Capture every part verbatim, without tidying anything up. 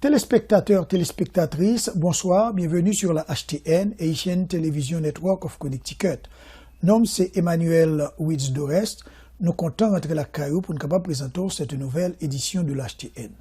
Téléspectateurs, téléspectatrices, bonsoir, bienvenue sur la H T N, Haitian Television Network of Connecticut. Non m se Emmanuel Witz Dorest. Nou kontan rantre lakay ou pou n kapab prezante w cette nouvelle édition de la H T N.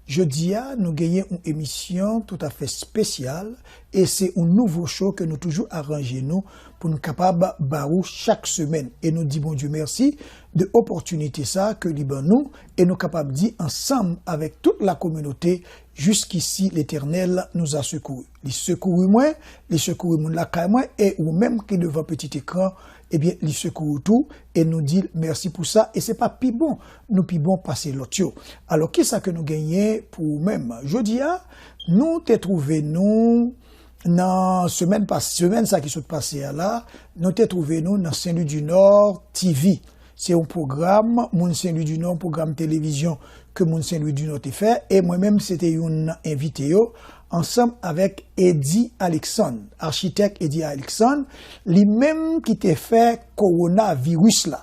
Jodi a, nou genyen yon emisyon toutafè espesyal e se yon nouvo show ke nou toujou aranje nou pou n kapab ba ou chak semèn. E nou di Bondye mèsi de opòtinite sa ke li ban nou e nou kapab di ansanm avèk tout la kominote, Jusqu'ici l'Éternel nous a secourus. Li sekouri mwen, li sekouri moun lakay mwen, e ou menm ki devan pitit ekran, ebyen, li sekouri w tou, e nou di l mèsi pou sa, e se pa pi bon, nou pi bon pase lòt yo. Alò, kisa ke nou genyen pou ou menm? Jodi a, nou te twouve nou nan semèn pas-, semèn sa ki sot pase a la, nou te twouve nou nan Saint Louis du Nord T V. Se yon pwogram moun Sen Lwi di Nò, yon pwogram televizyon ke moun Sen Lwi di Nò te fè, e mwen menm se te youn nan envite yo, ansanm avèk Eddy Alexandre, achitèk Eddy Alexandre, li menm ki te fè kowonaviris la.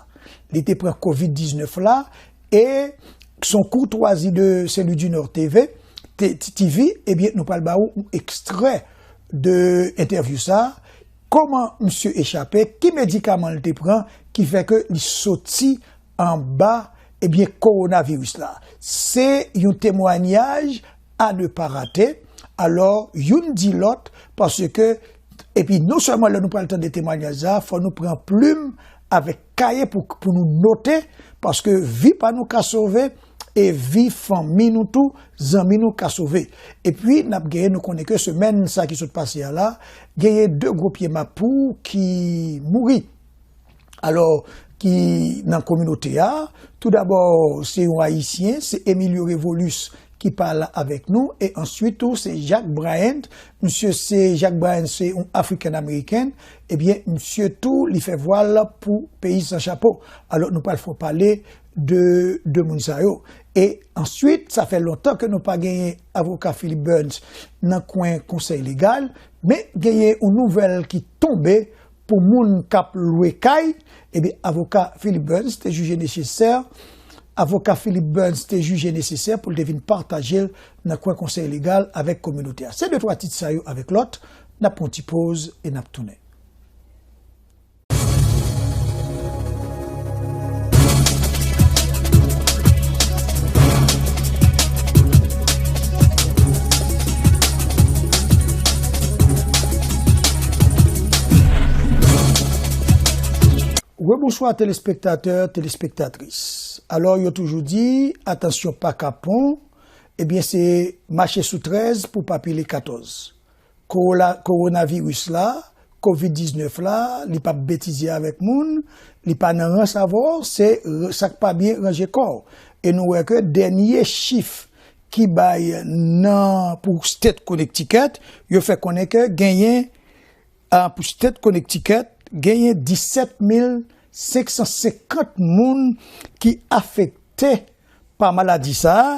Li te pran kovid diznèf la, e se yon koutwazi de Sen Lwi di Nò T V, te-, T V, ebyen, nou pral ba ou yon ekstrè de entèvyou sa, kòman misye echape, ki medikaman l te pran ki fè ke li soti anba, ebyen, kowonaviris la. Se yon temwayaj à ne pas rater. Alò, youn di lòt, paske, epi non sèlman lè nou pral tande temwayaj la, fò nou pran plim avèk kaye pou, pou nou note, paske vi pa nou ka sove, e vi fanmi nou tou, zanmi nou ka sove. Epi, n ap genyen, nou konnen ke semèn sa ki sot pase a la, genyen de gwo pye mapou ki mouri. Alò, ki nan kominote a, toudabò, se yon Ayisyen, se Emilio Revolus ki pale avèk nou, e answit tou, se Jack Bryant. Misye se, Jack Bryant se yon African American, ebyen, misye tou, li fè vwal pou peyi san chapo. Alò, nou pral fè w pale de, de moun sa yo. E answit, sa fè lontan ke nou pa genyen avoka Philip Burns nan kwen konsèy legal, men genyen yon nouvèl ki tonbe pou moun k ap lwe kay, ebyen, avoka Philip Burns te jije nesesè, avoka Philip Burns te jije nesesè pou l te vin pataje l nan kwen konsèy legal avèk kominote a. Se de twa tit sa yo avèk lòt, n ap pran ti poz e n ap tounen. Rebonswa, telespektatè, telespektatris. Alò, yo toujou di, atansyon pa kapon, ebyen, se mache sou trèz pou pa pile katòz. Kowola-, kowonaviris la, kovid diznèf la, li p ap betize avèk moun, li pa nan rans avè w, se r-, sa k pa byen ranje kò w. E nou wè ke dènye chif ki bay nan, pou State Connecticut, yo fè konnen ke genyen, a, pou State Connecticut, genyen disèt mil senk san senkant moun ki afekte pa maladi sa a,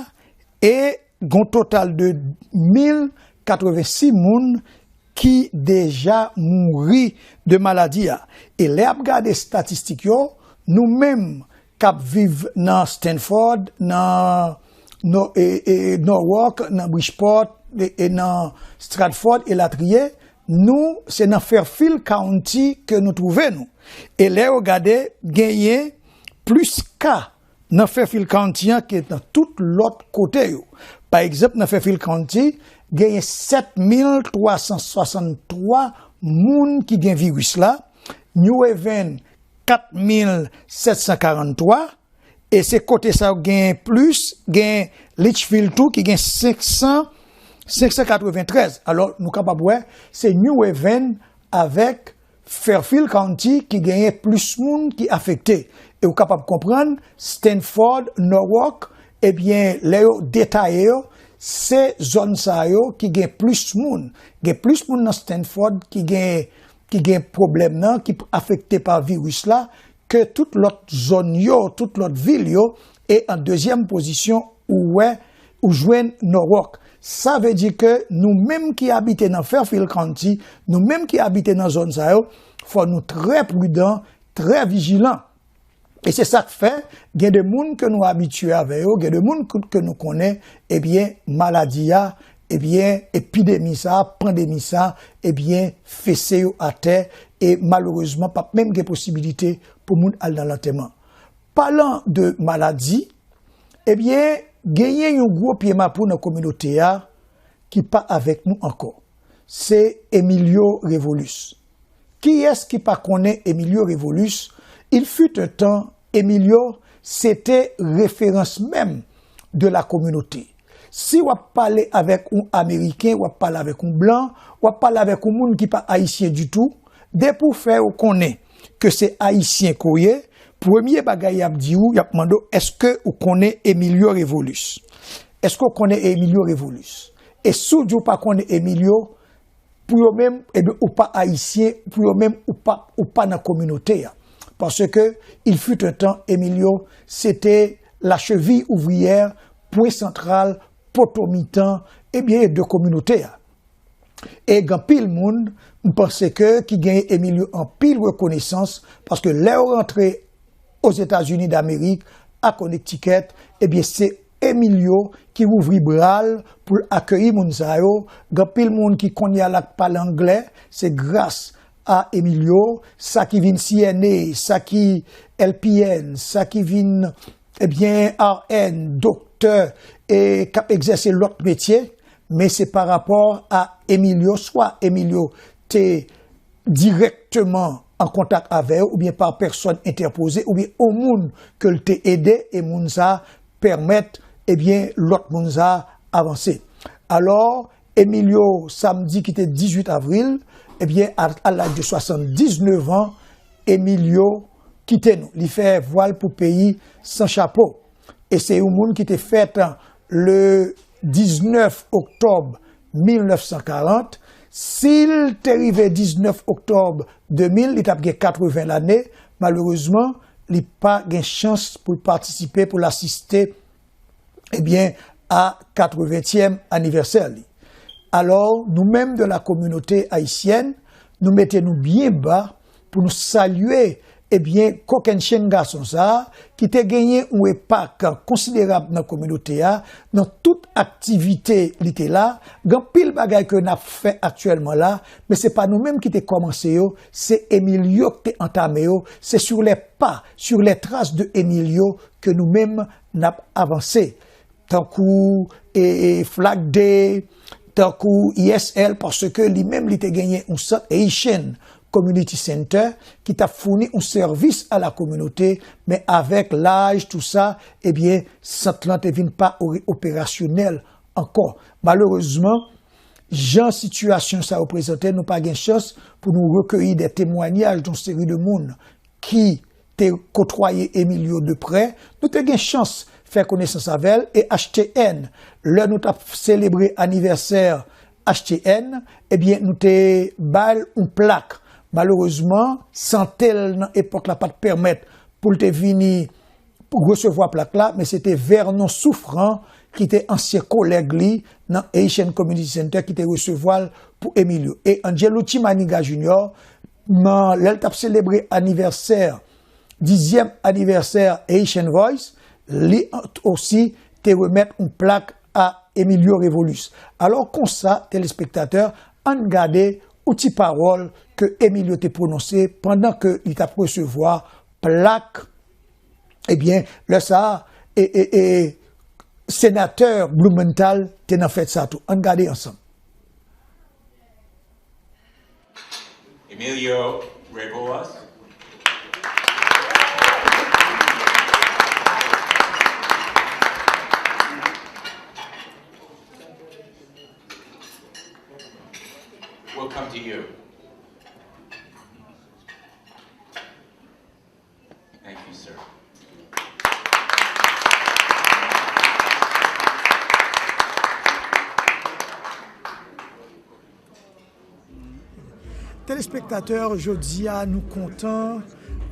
e gon total de mil katrevensis moun ki deja mouri de maladi a. E lè ap gade estatistik yo, nou menm k ap viv nan Stamford, nan Nò-, e, e, Norwalk, nan Bridgeport, e, e nan Stratford, elatriye, nou, se nan Fairfield County ke nou twouve nou. E lè yo gade, genyen plis ka nan Fairfield County an ke nan tout lòt kote yo. Pa egzanp, nan Fairfield County, genyen sèt mil twa san swasanntwa moun ki gen viris la, New Haven, kat mil sèt san karanntwa, e se kote sa yo gen plis, gen Litchfield tou ki gen senk san, senk san katreventrèz. Alò, nou kapab wè, se New Haven avèk Fairfield County ki genyen plis moun ki afekte. E ou kapab konprann, Stamford, Norwalk, ebyen, lè yo detaye yo, se zòn sa yo ki gen plis moun. Gen plis moun nan Stamford ki gen, ki gen pwoblèm nan, ki afekte pa viris la, ke tout lòt zòn yo, tout lòt vil yo, e an dezyèm pozisyon, ou wè, ou jwenn Norwalk. Sa vle di ke nou menm ki abite nan Fairfield County, nou menm ki abite nan zòn sa yo, fò nou trè pridan, trè vijilan. E se sa k fè, gen de moun ke nou abitye avè yo, gen de moun ke, ke nou konnen, ebyen, maladi a ebyen, epidemi sa, pandemi sa, ebyen, fese yo atè, e malerezman, p ap menm gen posibilite pou moun al nan lantèman. Palan de maladi, ebyen, genyen yon gwo pye mapou nan kominote a ki pa avèk nou ankò. Se Emilio Revolus. Kiyès ki pa konnen Emilio Revolus? Il fut un temps, Emilio, se te referans menm de la communauté. Si w ap pale avèk yon Ameriken, w ap pale avèk yon blan, w ap pale avèk yon moun ki pa ayisyen ditou, depi w fè yo konnen ke se ayisyen ke w ye, premye bagay y ap di w, y ap mande w, èske ou konnen Emilio Revolus? Èske w konnen Emilio Revolus? E si w di w pa konnen Emilio, pou yo menm, ebyen, ou pa ayisyen, pou yo menm, ou pa, ou pa nan kominote a. Paske, il fut un temps, Emilio, se te la cheville ouvrière, pwen santral, poto mitan, ebyen, de kominote a. E gen anpil moun, m panse ke, ki genyen Emilio anpil rekonesans, paske lè yo rantre Ozetazini Damerik, a Connecticut, ebyen, se Emilio ki ouvri bra l pou l akeyi moun sa yo. Gen anpil moun ki kounye a la k pale anglè, se gras a Emilio, sa ki vin C N A, sa ki L P N, sa ki vin, ebyen, R N, doktè, e k ap egzèse lòt metye, men se pa rapò a Emilio, swa Emilio te dirèkteman an kontak avè yo, oubyen pa pèsòn entèpoze, oubyen yon moun ke l te ede, e moun sa pèmèt, ebyen, lòt moun sa avanse. Alò, Emilio, samdi ki te dizuit avril, ebyen, a, a laj de swasanndiznèf an, Emilio kite nou. Li fè vwal pou peyi san chapo. E se yon moun ki te fèt le diznèf oktòb mil nèf san karant. Si l te rive diznèf oktòb de mil, li t ap gen katreven lane. Malerezman, li pa gen chans pou l patisipe, pou l asiste, ebyen, a katreventyèm anivèsè li. Alò, nou menm de la communauté haïtienne, nou mete nou byen ba pou nou salye, ebyen, kokennchenn gason sa a, ki te genyen yon enpak konsiderab nan kominote a, nan tout aktivite li te la. Gen anpil bagay ke n ap fè aktyèlman la, men se pa nou menm ki te kòmanse yo, se Emilio ki te antame yo, se sur les pas, sur les traces de Emilio ke nou menm n ap avanse. Tankou, e, e, Flag Day, tankou I S L, paske li menm li te genyen yon sant Haitian Community Center ki t ap founi yon sèvis a la kominote, men avèk laj, tou sa, ebyen, sant lan te vin pa o-, operasyonèl ankò. Malerezman, jan sitiyasyon sa yo prezante, nou pa gen chans pou nou rekeyi de temwanyaj de yon seri de moun ki te kotwaye Emilio de prè. Nou te gen chans fè konesans avè l e H T N, lè nou t ap selebre anivèsè H T N, ebyen, nou te ba l yon plak. Malerezman, sante l nan epòk la pa t pèmèt pou l te vini pou resevwa plak la, men se te Vernon Souffrant ki te ansyen kolèg li nan Haitian Community Center ki te resevwa l pou Emilio. E Angelucci Manigat Junior, nan, lè l t ap selebre anivèsè, dizyèm anivèsè Haitian Voice, li an-, osi te remèt yon plak a Emilio Revolus. Alò konsa, telespektatè, ann gade yon ti pawòl ke Emilio te pwononse pandan ke li t ap resevwa plak, ebyen, lè sa a, e, e, e, senatè Blumenthal te nan fèt sa tou. Ann gade ansanm. Emilio Revolas. Will come to you. Thank you, sir. Telespektatè, jodi a nou kontan,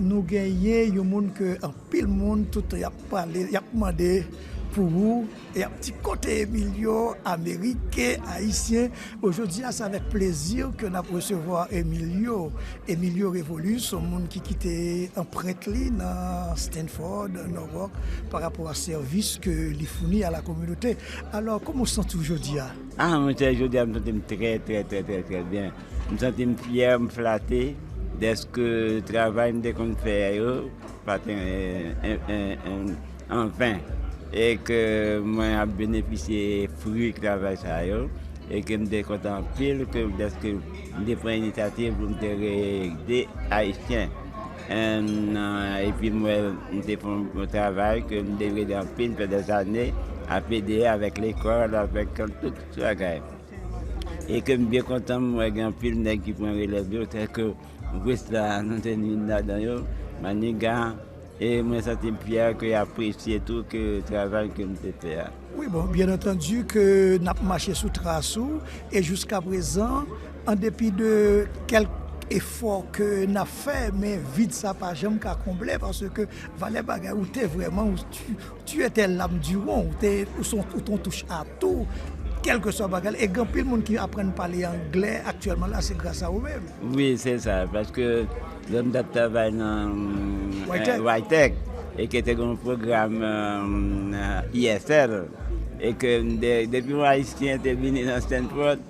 nou genyen yon moun ke anpil moun tout y ap pale, y ap mande Pou ou, e ap di kote Emilio, ameriken, ayisyen. Bon, jodi a, se avèk plezi ke n ap resevwa Emilio. Emilio Revolus, yon moun ki kite anprent li nan Stanford, Norwalk, pa rapò a sèvis ke li founi a la kominote. Alò, kòman w santi w jodi a? Ah, monchè, jodi a, m santi m trè, trè, trè, trè, trè byen. M santi m fyè, m flate dèske travay m te konn fè yo pa te, eh, eh, eh, eh, anven, e ke mwen ap benefisye fwi travay sa yo, e ke m te kontan anpil ke dèske m te pran inisyativ pou m te ede Ayisyen. And, uh, epi m wè m te fè yon travay ke m te rete anpil pandan dèzane ap ede avèk lekòl, avèk tout bagay. E ke m byen kontan, m wè gen anpil nèg ki pran relèv yo, tèlke Wes la, nou te ni youn ladan yo, Maniga, e mwen santi m fyè ke y apresye tou ke travay ke m te fè a. Wi, bon, byen antandi ke n ap mache sou tras ou, e jiska prezan, an depi de kèlk efò ke n ap fè, men vid sa pa janm ka konble, paske valè bagay ou te vrèman, ou, tu, tu étais lame du rond, ou te, ou son, ou ton touch à tout, kèlkeswa bagay. E gen anpil moun ki aprann pale anglè aktyèlman la, se gras a ou menm. Wi, se sa, paske lè m t ap travay nan, Whitech. Eh, Whitech, e ke te gen yon pwogram, eh, I S L, e ke m de, depi yon Ayisyen te vini nan Stanford,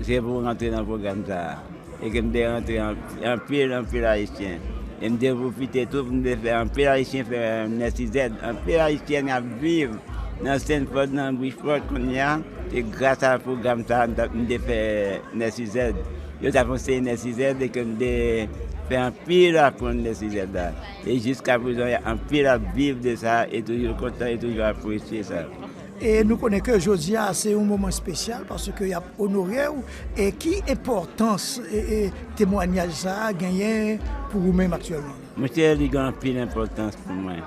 se pou rantre nan pwogram sa a. E ke m te rantre an, anpil, anpil Ayisyen. E m te pwofite tou pou m te fè anpil Ayisyen fè N S I Z. Anpil Ayisyèn ap viv nan Stanford, nan Bridgeport kounye a. Se gras a pwogram sa a m t ap, m te fè N S I Z. Yo t ap anseye N S I Z e ke m te fè anpil aprann N S I Z la. E jiska prezan, anpil ap viv de sa e toujou kontan e toujou apresye sa. E nou konnen ke jodi a se yon moman espesyal paske y ap onore w. E ki enpòtans, e, e, temwayaj sa a genyen pou ou menm aktyèlman? Monchè, li gen anpil enpòtans pou mwen.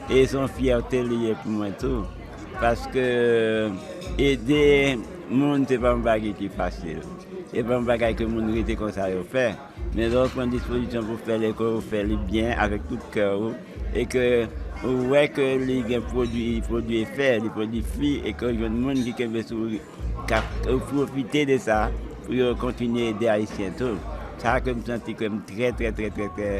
E se yon fyète li ye pou mwen tou. Paske ede moun se pa yon bagay ki fasil. Se pa yon bagay ke moun rete konsa yo fè. Men lè w pran dispozisyon pou fè lekòl ou, fè li byen avèk tout kè ou, e ke ou wè ke li gen pwodui, pwodui efè, li pwodui fwi, e ke w jwenn moun ki kenbe sou, k ap pwofite de sa pou yo kontinye ede Ayisyen tou. Sa ke m santi ke m trè, trè, trè, trè, trè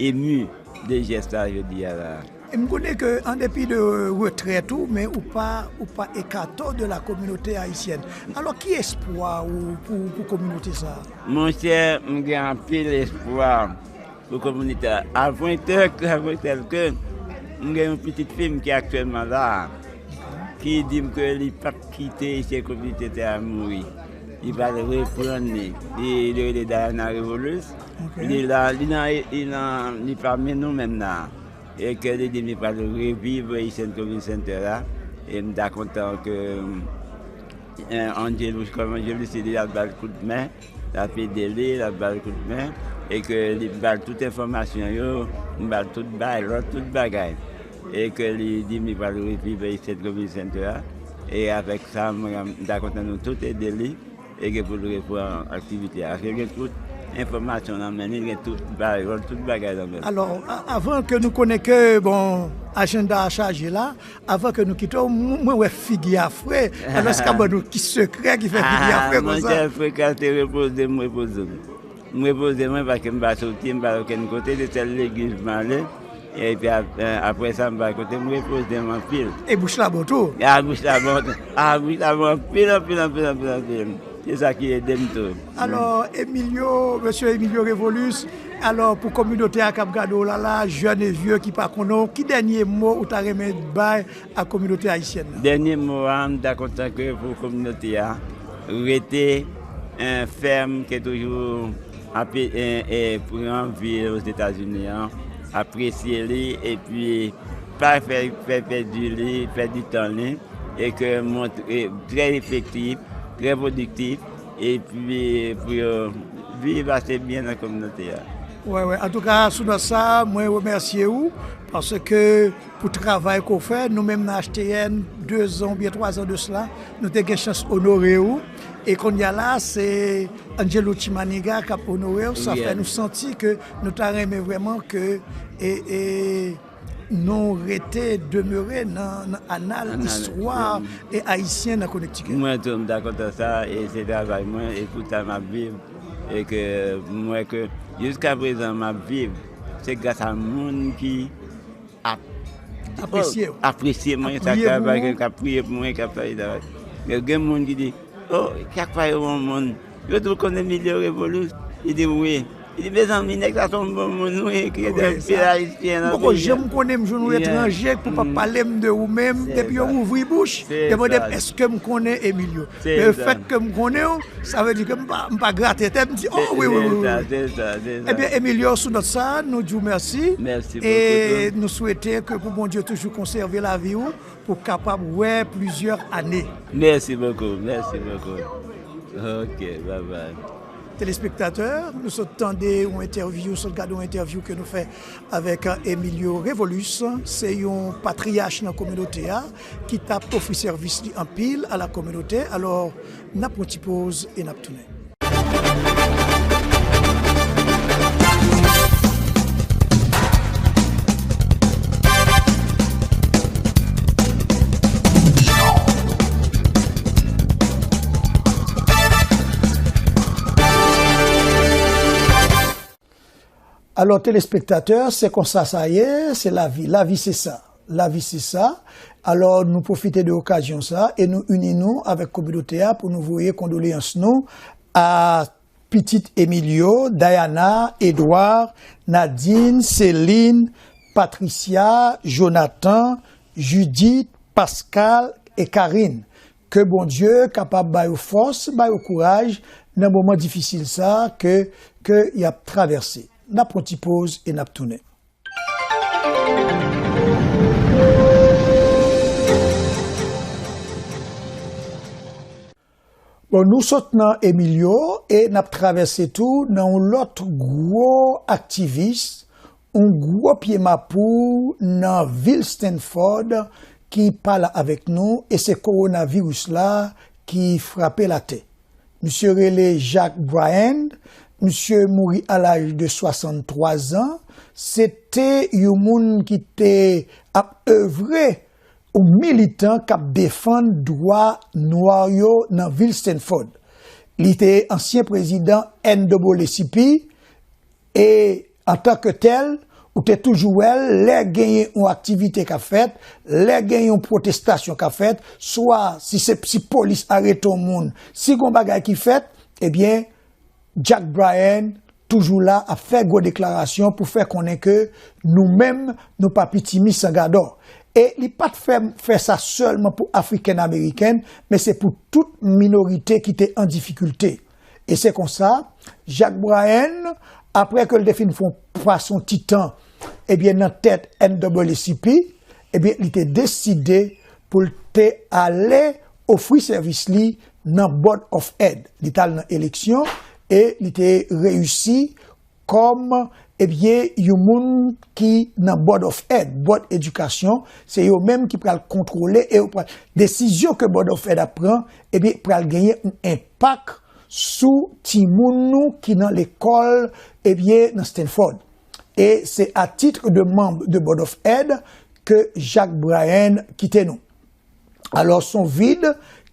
emu de jès sa jodi a la. E m konnen ke an depi de retrèt ou, men ou pa, ou pa ekate w de la kominote ayisyèn. Alò, ki espwa ou pou, pou kominote sa a? Monchè, m gen anpil espwa pou kominote a. Avan tèl ke, avan tèl ke, m gen yon pitit fi m ki aktyèlman la a, ki di m ke li p ap kite Ayisyen kominote a mouri. Li pral reprann li. Li, li rele Diana Revolus. Ok. Li la, li nan, li nan, li pami nou menm la. E ke li di m li pral reviv Haitian Community Center la. E m ta kontan ke, eh, Angelus, kòm Angelus, li ap ba l kout men, l ap ede li, l ap ba l kout men, e ke li ba l tout enfòmasyon yo, m ba l tout bay, lòt tout bagay. E ke li di m li pral reviv Haitian Community Center la. E avèk sa, mwen, m ta kontan nou tout ede li. E gen pou l reprann aktivite a. Paske l gen tout enfòmasyon nan men li, l gen tout bay, tout bagay nan men l. Alò, a-, avan ke nou konnen ke, bon, ajanda a chaje la, avan ke nou kite w, m-, mwen wè figi a fre. Alò, èske w ka ban nou ki sekrè ki fè figi a fre konsa? Ah, monchè, frekan se repoze m, repoze m. M repoze mwen paske m pa soti, m pa al okenn kote, se sèl legliz m ale. Epi ap-, eh, apre sa, m pa al kote, m repoze m anpil. E bouch la bon tou? A, bouch la bon. A, bouch la bon anpil, anpil, anpil, anpil, anpil. Se sa ki ede m tou. Alò, Emilio, mesye Emilio Revolus, alò, pou kominote a k ap gade w la la, jèn e vye ki pa konnen w, ki dènye mo ou ta renmen bay ak kominote ayisyèn nan? Dènye mo a, m ta kontan ke pou kominote a rete, eh, fèm, ke toujou ape-, eh, eh, pran vi Ozetazini an, apresye li, epi pa fè, fè pèdi li, pèdi tan li, e ke montre trè efektif, trè pwodiktif, epi pou yo viv ase byen nan kominote a. Wè, wè. Antouka, sou nòt sa, mwen remèsye w, paske pou travay ke w fè, nou menm nan H T N, dezan oubyen twazan de sila, nou te gen chans onore w. E kounye a la, se Angelo Chimaniga k ap onore w. Sa fè nou santi ke nou ta renmen vrèman ke, e, e, Nou rete demere nan, nan anal istwa e ayisyen nan Connecticut. Mwen tou, m ta kontan sa, e se travay mwen, e pou sa m ap viv, e ke m wè ke jiska prezan m ap viv, se gras a moun ki ap apresye w, apresye mwen, sa travay, k ap priye pou mwen, k ap fè travay. Gen moun ki di, "Oh, chak fwa yo wè yon moun, yo tou konnen Emilio Revolus?" Li di, "Wi." Li di, "Mezanmi, nèg sa se yon bon moun, wi, ki ede anpil ayisyen nan peyi a." M poko janm konnen m jwenn yon etranje pou pa pale m de ou menm, depi yo ouvri bouch, yo mande m, "Èske m konnen Emilio?" Men lefèt ke m konnen w, sa vle di ke m pa, m pa grate tèt, m di, "Oh, wi, wi, wi, wi." Ebyen, Emilio, sou nòt sa, nou di w mèsi. E nou swete ke pou Bondye toujou konsève lavi w pou w kapab wè plizyè ane. Mèsi bokou, mèsi bokou. Ok, bye bye. Telespektatè, nou sot tande yon entèvyou, sot gade yon entèvyou ke nou fè avèk, euh, Emilio Revolus. Se yon patriyach nan kominote a ki t ap ofri sèvis li anpil a la kominote. Alò, n ap pran ti poz e n ap tounen. Alò, telespektatè, se konsa sa ye, se lavi. Lavi, se sa. Lavi, se sa. Alò, nou pwofite de okazyon sa e nou ini nou avèk kominote a pou nou voye kondoleyans nou a pitit Emilio, Diana, Edouard, Nadine, Céline, Patricia, Jonathan, Judith, Pascal e Karine. Ke Bondye kapab ba yo fòs, ba yo kouraj nan moman difisil sa ke, ke y ap travèse. N ap pran ti poz e n ap tounen. Bon, nou sot nan Emilio e n ap travèse tou nan yon lòt gwo aktivis, yon gwo pye mapou nan vil Stanford ki pa la avèk nou, e se kowonaviris la ki frape latè. Misye rele Jack Bryan, misye mouri a laj de swasanntwa zan, se te yon moun ki te ap evre yon militan k ap defann dwa nwa yo nan vil Stanford. Li te ansyen prezidan N double A C P e antanke tèl, ou te toujou wè l lè genyen yon aktivite k ap fèt, lè genyen yon pwotestasyon k ap fèt, swa si se, si polis arete yon moun, si gon bagay ki fèt, ebyen, Jack Bryan toujou la ap fè gwo deklarasyon pou fè konnen ke nou menm, nou p ap pitimi san gadò. E li pa t fè, fè sa sèlman pou Afriken Ameriken, men se pou tout minorite ki te an difikilte. E se konsa, Jack Bryan, apre ke l te fin fè yon pase yon ti tan, ebyen, nan tèt N double A C P, ebyen, li te deside pou l te ale ofri sèvis li nan Board of Ed. Li t al nan eleksyon e li te reyisi kòm, ebyen, yon moun ki nan Board of Ed, Board Edikasyon, se yo menm ki pral kontwole e yo pral, desizyon ke Board of Ed ap pran, ebyen, pral genyen yon enpak sou timoun nou ki nan lekòl, ebyen, nan Stanford. E se a titre de membre de Board of Ed ke Jack Bryan kite nou. Alò, se yon vid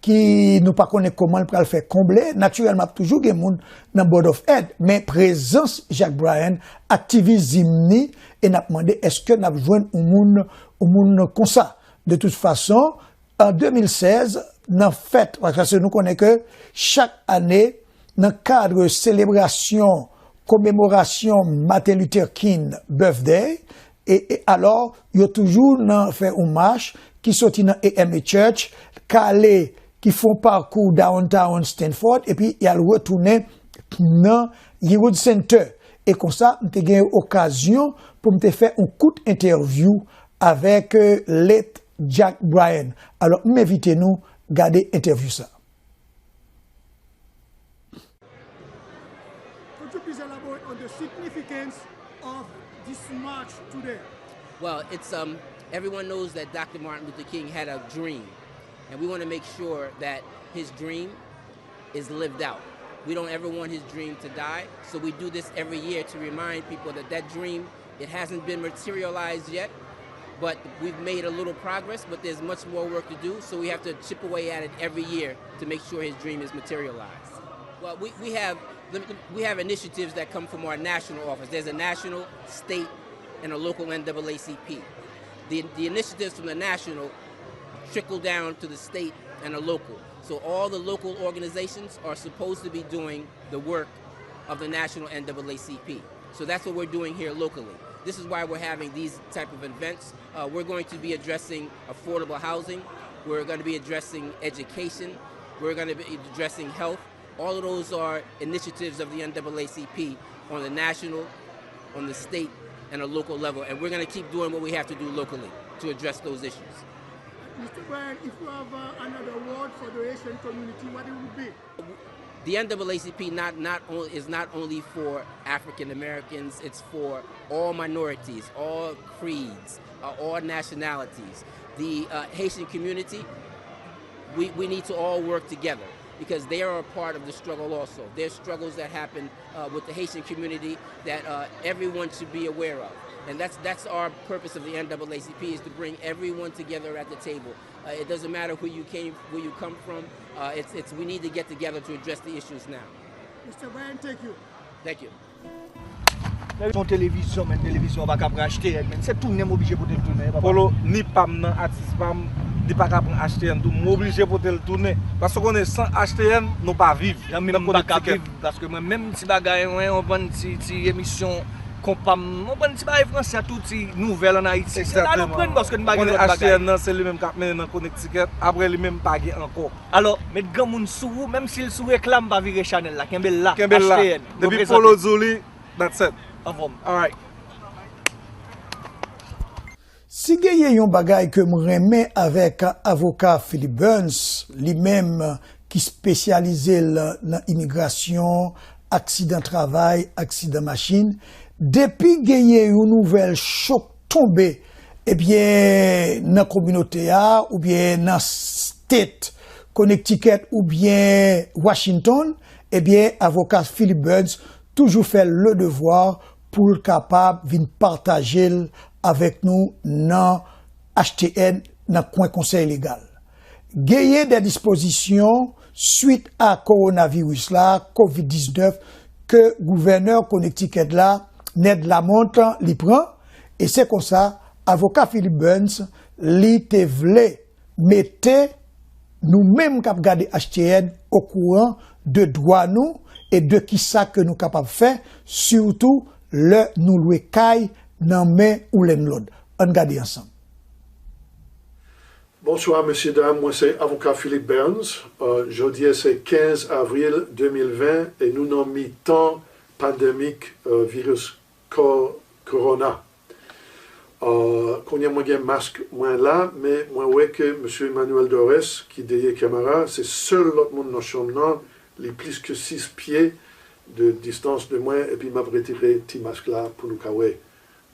ki nou pa konnen kòman l pral fè konble. Natirèlman, ap toujou gen moun nan Board of Ed, men prezans Jack Bryan, aktivis zimni, e n ap mande èske n ap jwenn yon moun, yon moun konsa. De tout fason, an de mil sèz, nan fèt, paske nou konnen ke chak ane, nan kad selebrasyon, komemorasyon Martin Luther King Birthday, e, e alò, yo toujou nan fè yon mach ki soti nan A M A Church, k ale, ki fè yon pakou downtown Stanford, epi y al retounen nan Yearwood Center. E konsa, m te gen okazyon pou m te fè yon kout entèvyou avèk, eh, late Jack Bryan. Alò, m envite nou gade entèvyou sa. Could you please elaborate on the significance of this march today? Well, it's, um, everyone knows that Doctor Martin Luther King had a dream, and we wanna make sure that his dream is lived out. We don't ever want his dream to die, so we do this every year to remind people that that dream, it hasn't been materialized yet, But we've made a little progress, but there's much more work to do, so we have to chip away at it every year to make sure his dream is materialized. Well, we, we have we have initiatives that come from our national office. There's a national, state, and a local N double A C P. The, the initiatives from the national trickle down to the state and a local. So all the local organizations are supposed to be doing the work of the national N double A C P. So that's what we're doing here locally. This is why we're having these type of events. Uh, we're going to be addressing affordable housing. We're going to be addressing education. We're going to be addressing health. All of those are initiatives of the N double A C P on the national, on the state, and a local level. And we're going to keep doing what we have to do locally to address those issues. Mister Brian, if you have uh, another word for the Haitian community, what it would be? The N double A C P not, not only, is not only for African Americans, it's for all minorities, all creeds, uh, all nationalities. The uh, Haitian community, we, we need to all work together because they are a part of the struggle also. There's struggles that happen uh, with the Haitian community that uh, everyone should be aware of. And that's, that's our purpose of the N double A C P, is to bring everyone together at the table. Uh, it doesn't matter who you came, where you come from. Uh, it's, it's, we need to get together to address the issues now. Mister Brian, thank you. Thank you. Yon televizyon, men televizyon pa ka pran H T N, men se tounen m oblije pote l tounen. Polo, ni pa m nan, atis pa m, li pa ka pran H T N tou, m oblije pote l tounen. Paske w konnen, san H T N, nou pa viv. Nan menm Connecticut. Paske mwen menm ti bagay, mwen, yon bann ti, ti emisyon konpa m, yon bann ti bagay franse, tou ti nouvèl ann Ayiti. Se la nou pran paske nou pa gen lòt bagay. H T N nan, se li menm k ap mennen nan Connecticut, apre li menm pa gen ankò. Alò, met granmoun sou ou, menm si l sou reklam, pa vire chanèl la, kenbe l la. Kenbe l la. H T N. Depi Polo di w li, that's it. Anfòm. Alright. Si genyen yon bagay ke m renmen avèk avoka Philip Burns, li menm ki espesyalize l nan imigrasyon, aksidan travay, aksidan machin, depi genyen yon nouvèl chok tonbe, ebyen, nan kominote a, oubyen nan state Connecticut oubyen Washington, ebyen, avoka Philip Burns toujou fè le devoir pou l kapab vin pataje l avèk nou nan H T N nan kwen konsèy legal. Genyen de dispozisyon swit a kowonaviris la, kovid diznèf, ke gouvènè Connecticut la, Ned Lamont, li pran, e se konsa, avoka Philip Burns, li te vle mete nou menm k ap gade H T N okouran de dwa nou e de kisa ke nou kapab fè, sitou lè nou lwe kay nan men yon landlord. Ann gade ansanm. Bonswa mesye dam, mwen se avoka Philip Burns. Jodi a se kenz avril de mil ven e nou nan mitan pandemik viris korona. Kounye a mwen gen mask mwen la, men mwen wè ke mesye Emmanuel Dorès ki dèyè kamera, se sèl lòt moun nan chanm nan, li plis ke sis pye de distans de mwen, epi m ap retire ti mask la pou nou ka wè,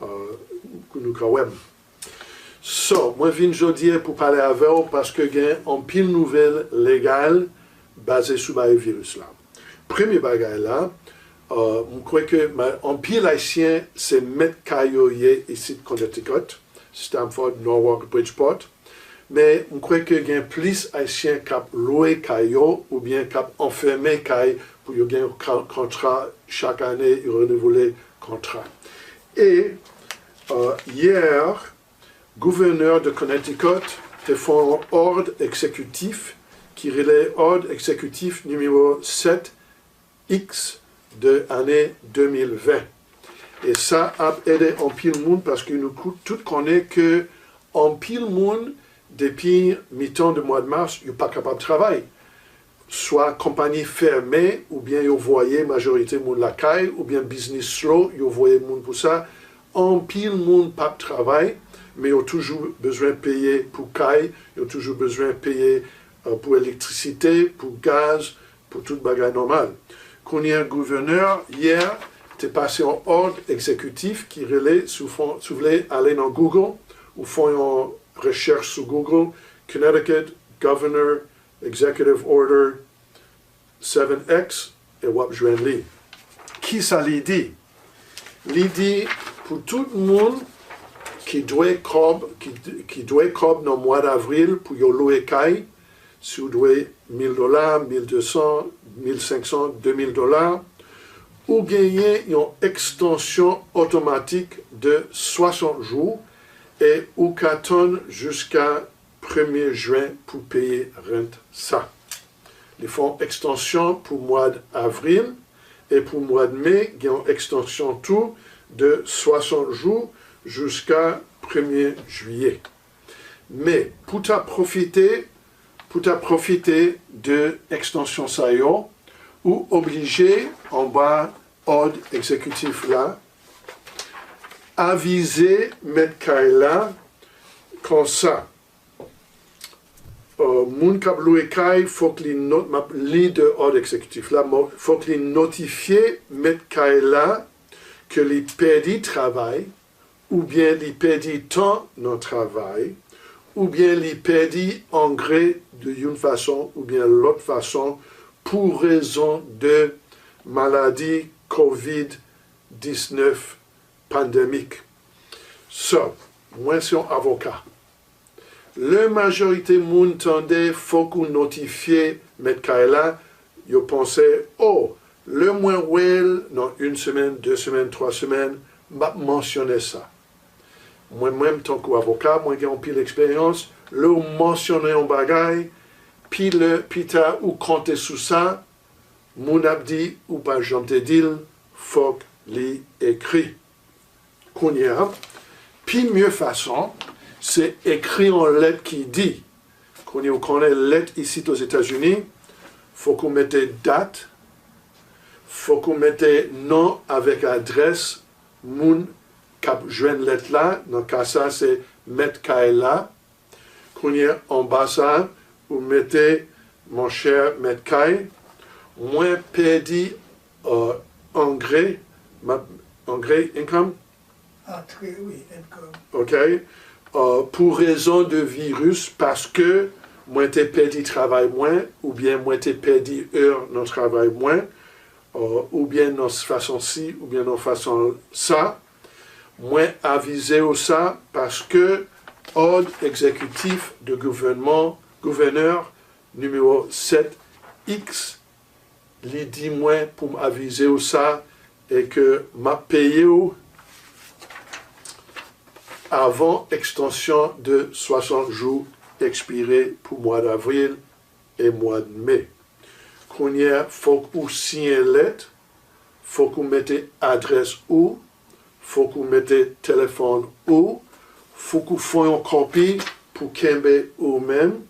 pou nou ka wè m. So, mwen vin jodi a pou pale avè w paske gen anpil nouvèl legal baze sou bagay viris la. Premye bagay la, m kwè ke anpil Ayisyen se mèt kay yo ye isit Connecticut, Stamford, Norwalk, Bridgeport. Men m kwè ke gen plis Ayisyen k ap lwe kay yo oubyen k ap anfème kay pou yo gen yon kontra chak ane, yo renouvle kontra. E yè, gouvènè de Connecticut te fè yon òd egzekitif ki rele òd egzekitif nimewo sèt X de ane de mil ven. E sa ap ede anpil moun paske nou tout konnen ke anpil moun depi mitan de mwa de mas yo pa kapab travay. Swa konpayi fèmen oubyen yo voye majorite moun lakay oubyen biznis slow, yo voye moun pou sa. Anpil moun p ap travay, men yo toujou bezwen peye pou kay, yo toujou bezwen peye pou elektrisite, pou gaz, pou tout bagay nòmal. Kounye a gouvènè yè te pase yon òd egzekitif ki rele, si w vle ale nan Google, ou fè yon rechèch sou Google, Connecticut Governor Executive Order seven X, e w ap jwenn li. Kisa li di? Li di pou tout moun ki dwe kòb, ki, ki dwe kòb nan mwa davril pou yo lwe kay, si w dwe mil dola, mil de san, mil senk san, de mil dola, ou genyen yon ekstansyon otomatik de swasant jou e ou ka tann jiska premye jen pou peye rent sa. Li fè yon ekstansyon pou mwa avril e pou mwa me, gen yon ekstansyon tou de swasant jou jiska premye jiyè. Men, pou ta pwofite, pou ta pwofite de ekstansyon sa yo, ou oblije anba òd egzekitif la, avize mèt kay la konsa. Euh, moun k ap lwe kay, fòk li not, m ap li de òd egzekitif la, mo- fòk li notifye mèt kay la ke li pèdi travay, oubyen li pèdi tan nan travay, oubyen li pèdi angre de youn fason oubyen lòt fason pou rezon de maladi kovid diznèf pandemik. So, mwen se yon avoka. Lè majorite moun tande fòk ou notifye mèt kay la, yo panse, o, lè mwen wè l nan yon semèn, de semèn, twa semèn, m ap mansyone sa. Mwen menm, tankou avoka, mwen gen anpil eksperyans. Lè w mansyone yon bagay, pi lè, pita ou konte sou sa, moun ap di ou pa janm te di l, fòk li ekri. Kounye a, pi mye fason, se ekri yon lèt ki di, kounye ou konnen lèt isit Ozetazini, fòk ou mete dat, fòk ou mete non avèk adrès moun k ap jwenn lèt la, nan ka sa se mèt kay la. Kounye a, anba sa, ou mete, monchè mèt kay, mwen pèdi euh, angre, ma, angre income, Antre, wi, income. Ok. Euh, pou rezon de viris, paske mwen te pèdi travay mwen, oubyen mwen te pèdi è nan travay mwen, euh, oubyen nan fason si, oubyen nan fason sa, mwen avize w sa paske òd egzekitif de gouvènman, gouvènè nimewo sèt X, li di mwen pou m avize w sa e ke m ap peye w avan ekstansyon de swasant jou ekspire pou mwa davril e mwa me. Kounye a, fòk ou siyen lèt, fòk ou mete adrès ou, fòk ou mete telefòn ou, fòk ou fè yon kòpi pou kenbe ou menm.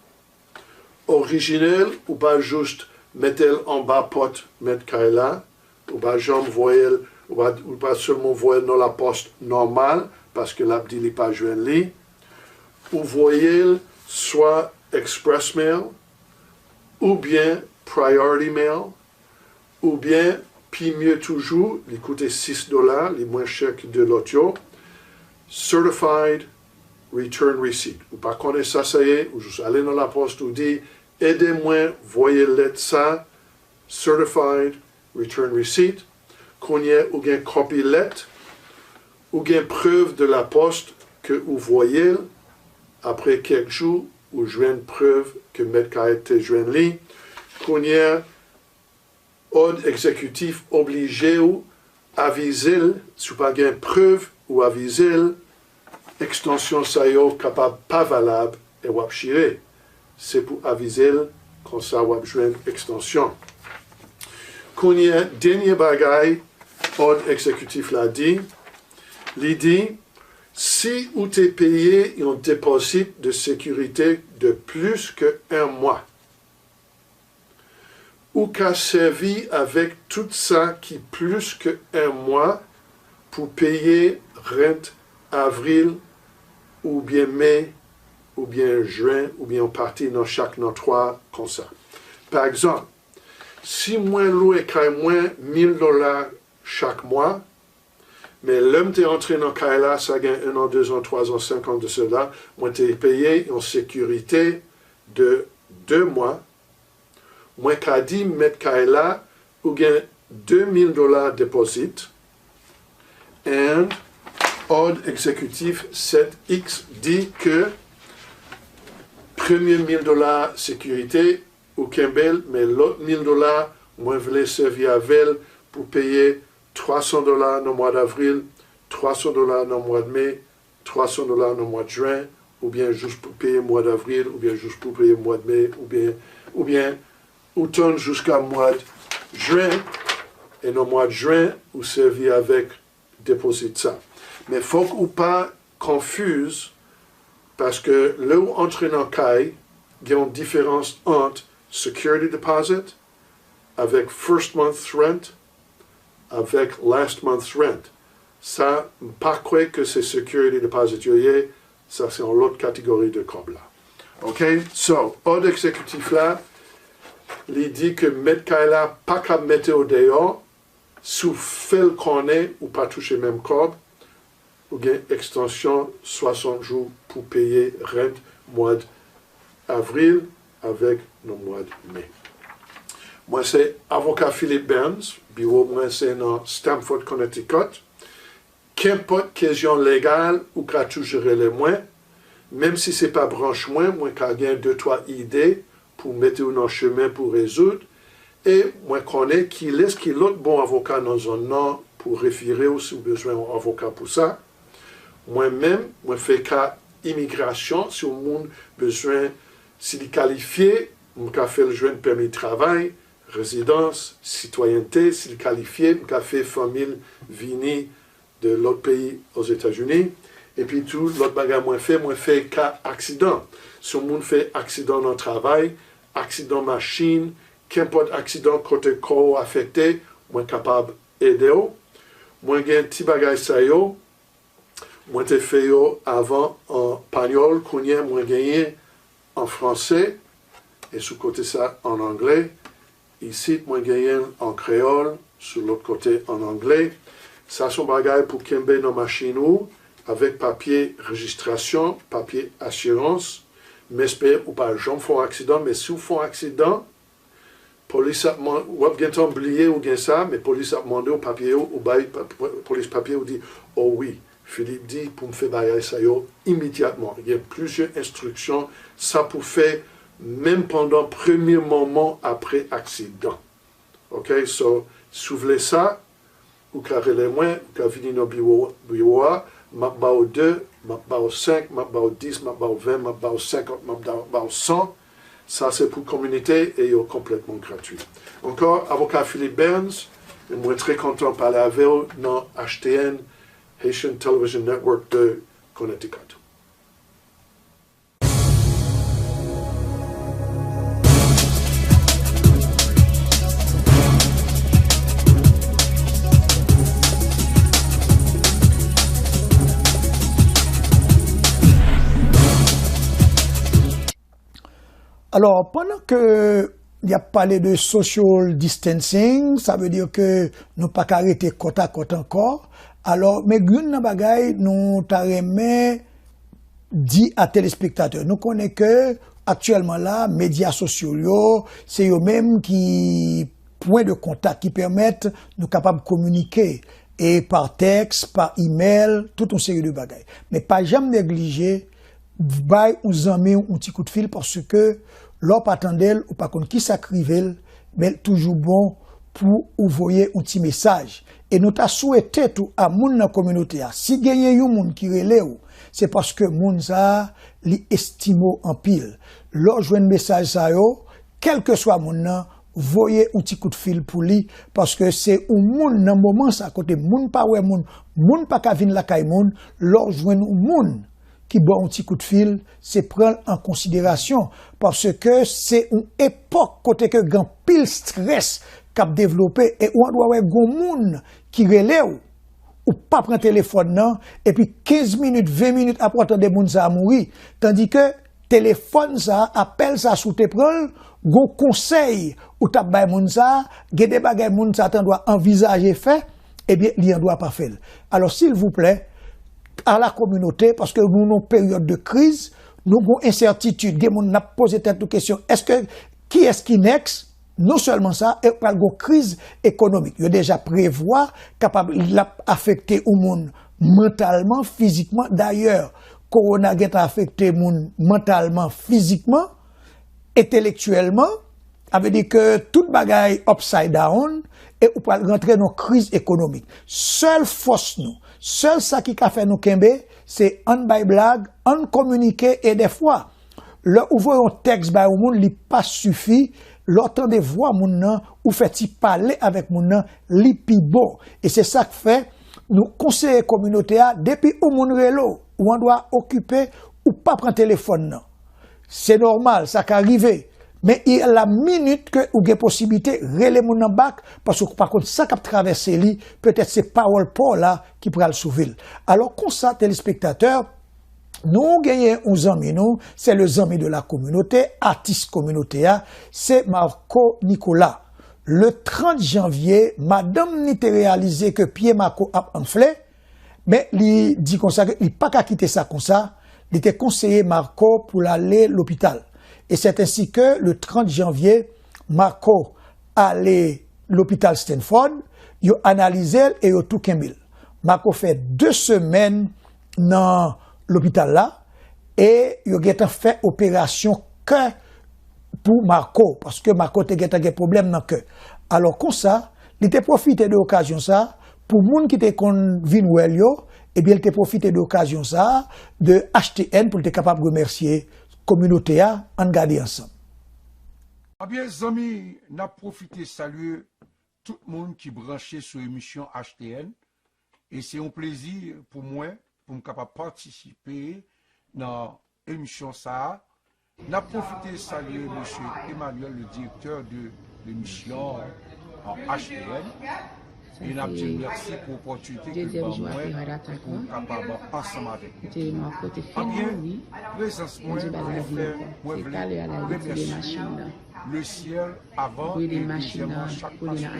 Orijinèl, ou pa jis mete l anba pòt mèt kay la, ou pa janm voye l, ou pa, ou pa sèlman voye l nan lapòs nòmal, paske l ap di li pa jwenn li. Ou voye l swa express mail, oubyen priority mail, oubyen, pi mye toujou, li koute sis dola, li mwen chè ke de lòt yo, certified return receipt. Ou pa konnen sa sa ye, ou jis ale nan lapòs, ou di, ede mwen voye lèt sa, certified return receipt. Kounye a, ou gen kòpi lèt, ou gen prèv de la poste ke ou voye l. Apre kèk jou, ou jwenn prèv ke mèt kay te jwenn li. Kounye a, òd egzekitif oblije w avize l, si w pa gen prèv ou avize l, ekstansyon sa yo kapab pa valab e w ap chire. Se pou avize l, konsa w ap jwenn ekstansyon. Kounye a, dènye bagay òd egzekitif la di, li di, si ou te peye yon depozit de sekirite de plis ke yon mwa, ou ka sèvi avèk tout sa ki plis ke yon mwa pou peye rent avril oubyen me oubyen jen oubyen yon pati nan chak nan twa konsa. Pa egzanp, si mwen lwe kay mwen mil dola chak mwa, men lè m te antre nan kay la, sa gen en an, de zan, twa zan, senk an de sela, mwen te peye yon sekirite de de mwa, mwen ka di mèt kay la, ou gen de mil dola deposit, and Òd egzekitif sèt X di ke premye mil dola sekirite, ou kenbe l, men lòt mil dola, mwen vle sèvi avè l pou peye twa san dola nan mwa davril, twa san dola nan mwa de me, twa san dola nan mwa de jen, oubyen jis pou peye mwa davril, oubyen jis pou peye mwa de me, oubyen, oubyen ou tann jiska mwa de jen, e nan mwa de jen, ou sèvi avèk depozit sa. Men fòk ou pa confuse, paske lè w antre nan kay, gen yon diferans ant security deposit avèk first month's rent, avèk last month's rent. Sa, m pa kwè ke se security deposit yo ye, sa se yon lòt kategori de kòb la. Ok? So, òd egzekitif la, li di ke mèt kay la pa ka mete w deyò, si w fè l konnen ou pa touche menm kòb, ou gen ekstansyon swasant jou pou peye rent mwa avril avèk nan mwa me. Mwen se avoka Philip Burns, biwo mwen se nan Stamford, Connecticut. Kenpòt kesyon legal ou ka toujou rele mwen, menm si se pa branch mwen, mwen ka gen de twa ide pou mete w nan chemen pou rezoud, e mwen konnen kilès ki lòt bon avoka nan zòn nan pou refere w si w bezwen yon avoka pou sa. Mwen menm, mwen fè ka imigrasyon, si yon moun bezwen, si li kalifye, m ka fè l jwenn pèmi travay, rezidans, sitwayènte, si li kalifye, m ka fè fanmi l vini de lòt peyi Ozetazini. Epi tou, lòt bagay mwen fè, mwen fè ka aksidan. Si yon moun fè aksidan nan travay, aksidan machin, kenpòt aksidan kote kò w afekte, mwen kapab ede w. Mwen gen ti bagay sa yo, mwen te fè yo avan an panyòl, kounye a mwen genyen an franse, e sou kote sa an angle. Isit, mwen genyen l an kreyòl, sou lòt kote an angle. Sa se yon bagay pou kenbe nan machin ou, avèk papye rejistrasyon, papye asirans. M espere ou pa janm fè yon aksidan, men si w fè yon aksidan, polis ap man-, w ap gentan bliye ou gen sa, men polis ap mande w papye yo, ou bay pa-, pa-, polis papye, ou di, "O wi, Philippe di pou m fè bagay sa yo imidyatman." Gen plizyè enstriksyon sa pou fè menm pandan premye moman apre aksidan. Ok, so, si w vle sa, ou ka rele mwen, ou ka vini nan biwo, biwo a, m ap ba w de, m ap ba w senk, m ap ba w dis, m ap ba w ven, m ap ba w senkant, m ap da-, ba w san. Sa se pou kominote e yo konplètman gratwi. Ankò, avoka Philippe Burns, e mwen trè kontan pale avè w nan H T N, Haitian Television Network de Connecticut. Alò, pandan ke y ap pale de social distancing, sa vle di ke nou pa ka rete kòtakòt ankò. Alò, men youn nan bagay nou ta renmen di a telespektatè, nou konnen ke aktyèlman la, medya sosyo yo, se yo menm ki pwen de kontak ki pèmèt nou kapab kominike, e pa tèks, pa imèl, tout yon seri de bagay. Men pa janm neglije bay yon zanmi w yon ti koutfil, paske lè w pa tande l, ou pa konn kisa k rive l, men l toujou bon pou ou voye yon ti mesaj. E nou ta swete tou a moun nan kominote a, si genyen yon moun ki rele w, se paske moun sa a, li estime w anpil. Lè w jwenn mesaj sa yo, kèlkeswa moun nan, voye yon ti koutfil pou li, paske se yon moun nan moman sa kote moun pa wè moun, moun pa ka vin lakay moun, lè w jwenn yon moun ki ba w yon ti koutfil, se pran l an konsiderasyon, paske se yon epòk kote ke gen anpil strès k ap devlope, e ou andwa wè gon moun ki rele w, ou pa pran telefòn nan, epi kenz minit, ven minit apre w tande moun sa a mouri, tandike telefòn sa a, apèl sa a, si w te pran l, gon konsèy ou t ap bay moun sa a, gen de bagay moun sa a t andwa anvizaje fè, ebyen, li andwa pa fè l. Alò, silvouplè, a la kominote, paske nou nan yon peryòd de kriz, nou gon ensètitid, gen moun n ap poze tèt nou kesyon, èske, kiyès ki next? Non sèlman sa, e pral gon kriz ekonomik. Yo deja prevwa kapab l ap afekte yon moun Mantalman, fizikman. Dayè, kowona gentan afekte moun mantalman, fizikman, entelektyèlman. Sa vle di ke tout bagay upside down e ou pral rantre nan kriz ekonomik. Sèl fòs nou, sèl sa ki ka fè nou kenbe, se ann bay blag, ann kominike e dèfwa, lè ou voye yon tèks bay yon moun, li pa sifi. Lè w tande vwa moun nan, ou fè ti pale avèk moun nan, li pi bon. E se sa k fè nou konseye kominote a, depi yon moun rele w, ou an dwa okipe, ou pa pran telefòn nan. Se nòmal, sa ka rive. Men il la minit ke ou gen posiblite rele moun nan bak, paske ou pa konn sa k ap travèse li, petèt se pawòl pa w la ki pral sove l. Alò konsa, telespektatè, nou genyen yon zanmi nou, se le zanmi de la communauté, atis kominote a, se Marco Nicolas. Le trant janvye, madanm ni te reyalize ke pye Marco ap anfle, men li di konsa ke li pa ka kite sa konsa, li te konseye Marco pou l ale lopital. E c'est ainsi que le trant janvye, Marco ale lopital Stanford, yo analize l e yo tou kenbe l. Marco fè de semèn nan lopital la e yo gentan fè operasyon kè pou Marco, paske Marco te gentan gen pwoblèm nan kè. Alò konsa, li te pwofite de okazyon sa pou moun ki te konn vin wè l yo, ebyen, li te pwofite de okazyon sa de H T N pou l te kapab remèsye kominote a. Ann gade ansanm. Ebyen, zanmi, n ap pwofite salye tout moun ki branche sou emisyon H T N. E se yon plezi pou mwen, pou m kapab patisipe nan emisyon sa a. N ap pwofite salye mesye Emmanuel, le directeur de l'émission, euh, H T N. E n ap di l mèsi pou opòtinite ke l ban mwen pou m kapab ansanm avèk nou. Ebyen, prezans mwen vle fè, mwen vle remèsye le syèl avan e dezyèmman chak pastè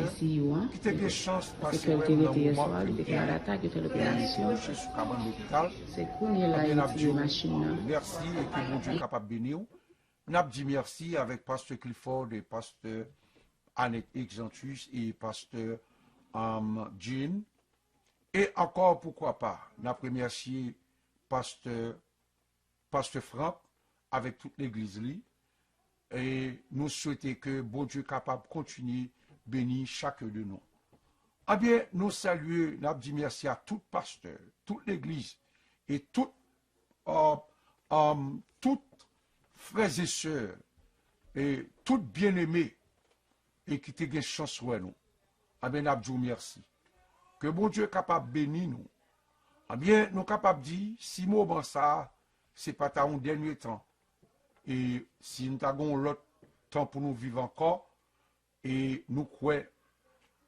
ki te gen chans pase wè m nan moman ke m te kouche sou kabann lopital. Ebyen, n ap di w mèsi e ke Bondye kapab beni w. N ap di mèsi avèk pastè Clifford e pastè Annette Exantus e pastè, um, Jean. E ankò, poukwa pa, n ap remèsye pastè, pastè Frank avèk tout legliz li. E nou swete ke Bondye kapab kontinye beni chak de nou. Ebyen, nou salye, n ap di mèsi a tout pastè, tout legliz e tout, euh, euh, tout frè e sè e tout byeneme e ki te gen chans wè nou. Ebyen, n ap di w mèsi. Ke Bondye kapab beni nou. Ebyen, nou kapab di, si moman sa a, se pa ta yon dènye tan, e si n ta gen yon lòt tan pou nou viv ankò, e nou kwè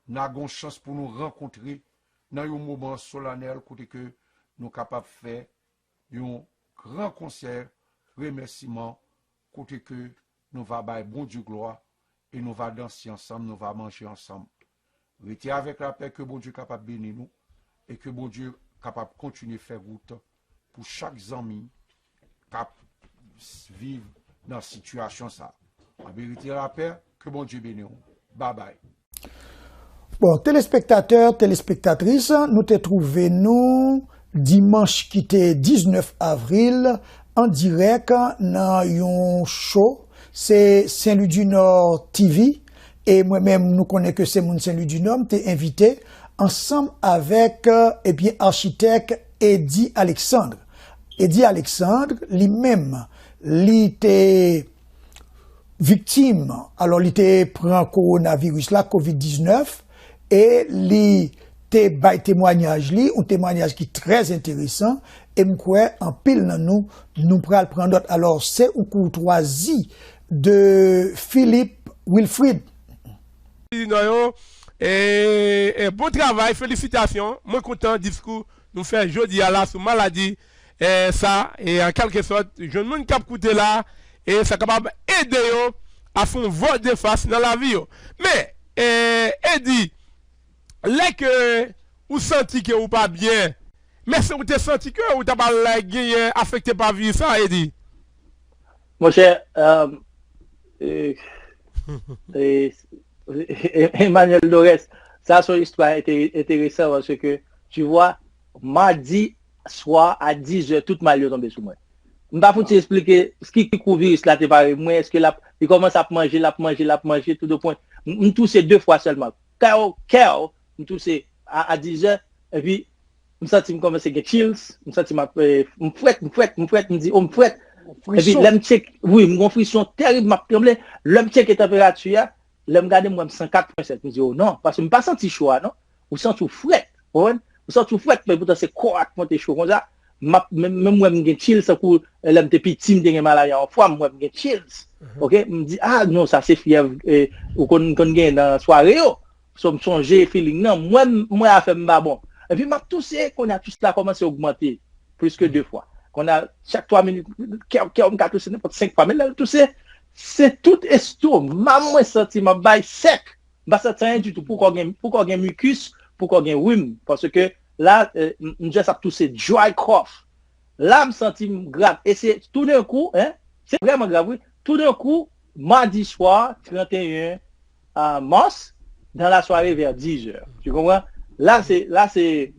n a gen yon chans pou nou rankontre nan yon moman solanèl kote ke nou kapab fè yon gran konsè remèsiman, kote ke nou va bay Bondye glwa e nou va danse ansanm, nou va manje ansanm. Rete avèk lapè, ke Bondye kapab beni nou e ke Bondye kapab kontinye fè wout pou chak zanmi k ap viv nan sitiyasyon sa. An verite, lapè, ke Bondye beni w. Babay. Bon, telespektatè, telespektatris, nou te twouve nou dimanch ki te diznèf avril an dirèk nan yon show, se Saint Louis du Nord T V, e mwen menm, nou konnen ke se moun Saint Louis du Nord, m te envite ansanm avèk, ebyen, achitèk Eddy Alexandre. Eddy Alexandre, li menm, li te viktim, alò, li te pran kowonaviris la, kovid diznèf, e li te bay temwayaj li, yon temwayaj ki trè enteresan, e m kwè anpil nan nou, nou pral pran nòt. Alò, se yon koutwazi de Philippe Wilfrid. Di nou yo, e, e, bon travay, felisitasyon. Mwen kontan diskou nou fè jodi a la sou maladi, e, sa, e, an kèlke sòt, jwenn moun k ap koute la, e sa kapab ede yo a fè yon vòltefas nan lavi yo. Men, e, Eddy, lè ke ou santi ke ou pa byen, men si ou te santi ke ou ta pral genyen afekte pa viris sa, Eddy? Monchè, euh, euh, euh, Emmanuel Dorès, sa se yon istwa enteresan paske, tu vois, Madi swa a diz è, tout mal yo tonbe sou mwen. M pa fouti esplike ki, ki kou viris la te pare mwen, èske l ap, li kòmanse ap manje, l ap manje, l ap manje, tout de pwen. M, m touse de fwa sèlman. Kèw, kèw, m touse a, a diz è, epi m santi m kòmanse gen chills, m santi m ap, eh, m frèt, m frèt, m frèt, m di, oh, m frèt. Epi lè m tcheke, wi, m gon frison tèrib, m ap tranble. Lè m tcheke tanperati a, lè m gade m wè m san kat pwen sèt, m di, oh non, paske m pa santi cho a, non. Ou santi w frèt, konprann? Ou santi w frèt, men poutan se kò a k monte cho konsa. M ap, menm, menm wè m gen chills, tankou, eh, lè m te piti, m te gen malari a yon fwa, m wè m gen chills. Ok? M di, ah, non, sa se fyèv, eh, ou konn, konn gen nan sware yo. So, m sonje feeling nan, m wè, m wè afè m pa bon. Epi m ap touse, kounye a tous la kòmanse ogmante, plis ke de fwa. Kounye a, chak twa minit, kèw, kèw, m ka touse nenpòt senk fwa. Men lè l touse, se tout estoma m mwen santi m ap bay sèk. M pa santi anyen ditou. Pou kò gen, pou kò gen mikis, pou kò gen rim. Paske la, eh, m, m just ap touse dry cough. La, m santi m grav. E se toudenkou, hein, se vrèman grav, wi. Toudenkou, madi swa, trente et un euh, mars, dans la soirée vers dix heures. Tu comprends? Là, c'est, là, c'est,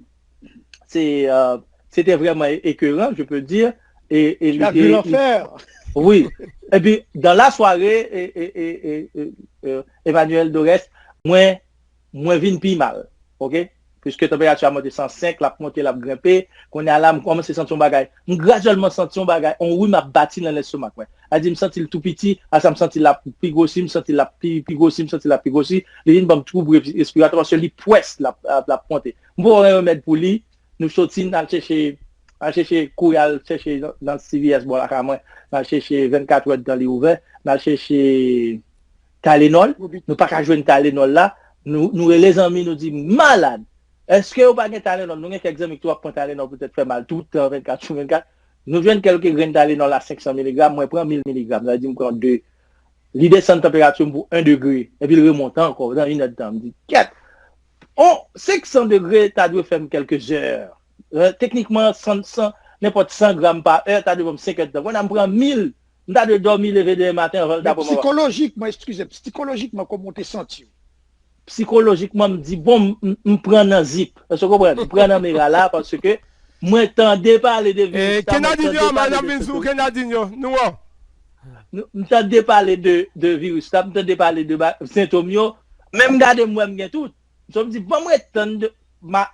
c'est, euh, c'était vraiment é- écœurant, je peux dire. Et, et Tu as vu l'enfer. Oui. Et puis, dans la soirée, et, et, et, et, et, euh, Emmanuel Dorès, mwen, mwen vin pi mal. Ok? Puisque tanperati a monte san senk, l ap monte, l ap grenpe. Kounye a la, m kòmanse santi yon bagay. M gradyèlman santi yon bagay, yon rim ap bati nan lestomak mwen. A di, m santi l tou piti, a sa m santi l ap pi gwosi, m santi l ap pi, pi gwosi, m santi l ap pi gwosi. Li vin ban m twoub respiratwa, paske li pwès, l ap, l ap, l ap monte. M poko gen remèd pou li. Nou soti, n al chèche, al chèche, kouri al chèche nan, nan C V S bò lakay mwen. N al chèche vennkat è tan li ouvè. N al chèche Tylenol. Nou pa ka jwenn Tylenol la. Nou, nou rele zanmi, nou di, malad. Èske yo pa gen Tylenol? Nou gen kèk zanmi ki tou ap pran Tylenol poutèt fè mal tout tan, vennkat sou vennkat. Nou jwenn kèlke grenn Tylenol a senk san miligram, mwen pran mil miligram, sa vle di m pran de. Li desann tanperati m pou en degre, epi l remonte ankò nan inèdtan. M di, kèt, on, senk san degre ta dwe fè m kèlke zè. Eh, teknikman, san, san, nenpòt san gram pa è, ta dwe ban m senk èdtan. Kounye a m pran mil, m ta dwe dòmi leve demen maten anvan l ta pran m anba. Sikolojikman, eskize m, sikolojikman, kòman w te santi w? Sikolojikman, m di, bon, m, m, m pran nan zip. Èske w konprann? M pran nan mera la, paske mwen tande pale de viris la, mwen tande pale de sentòm. Kenadinho, nou wè. M tande pale de, de viris la, m tande pale de sentòm yo, men m gade m wè m gen tout. So, m di, ban m ret tann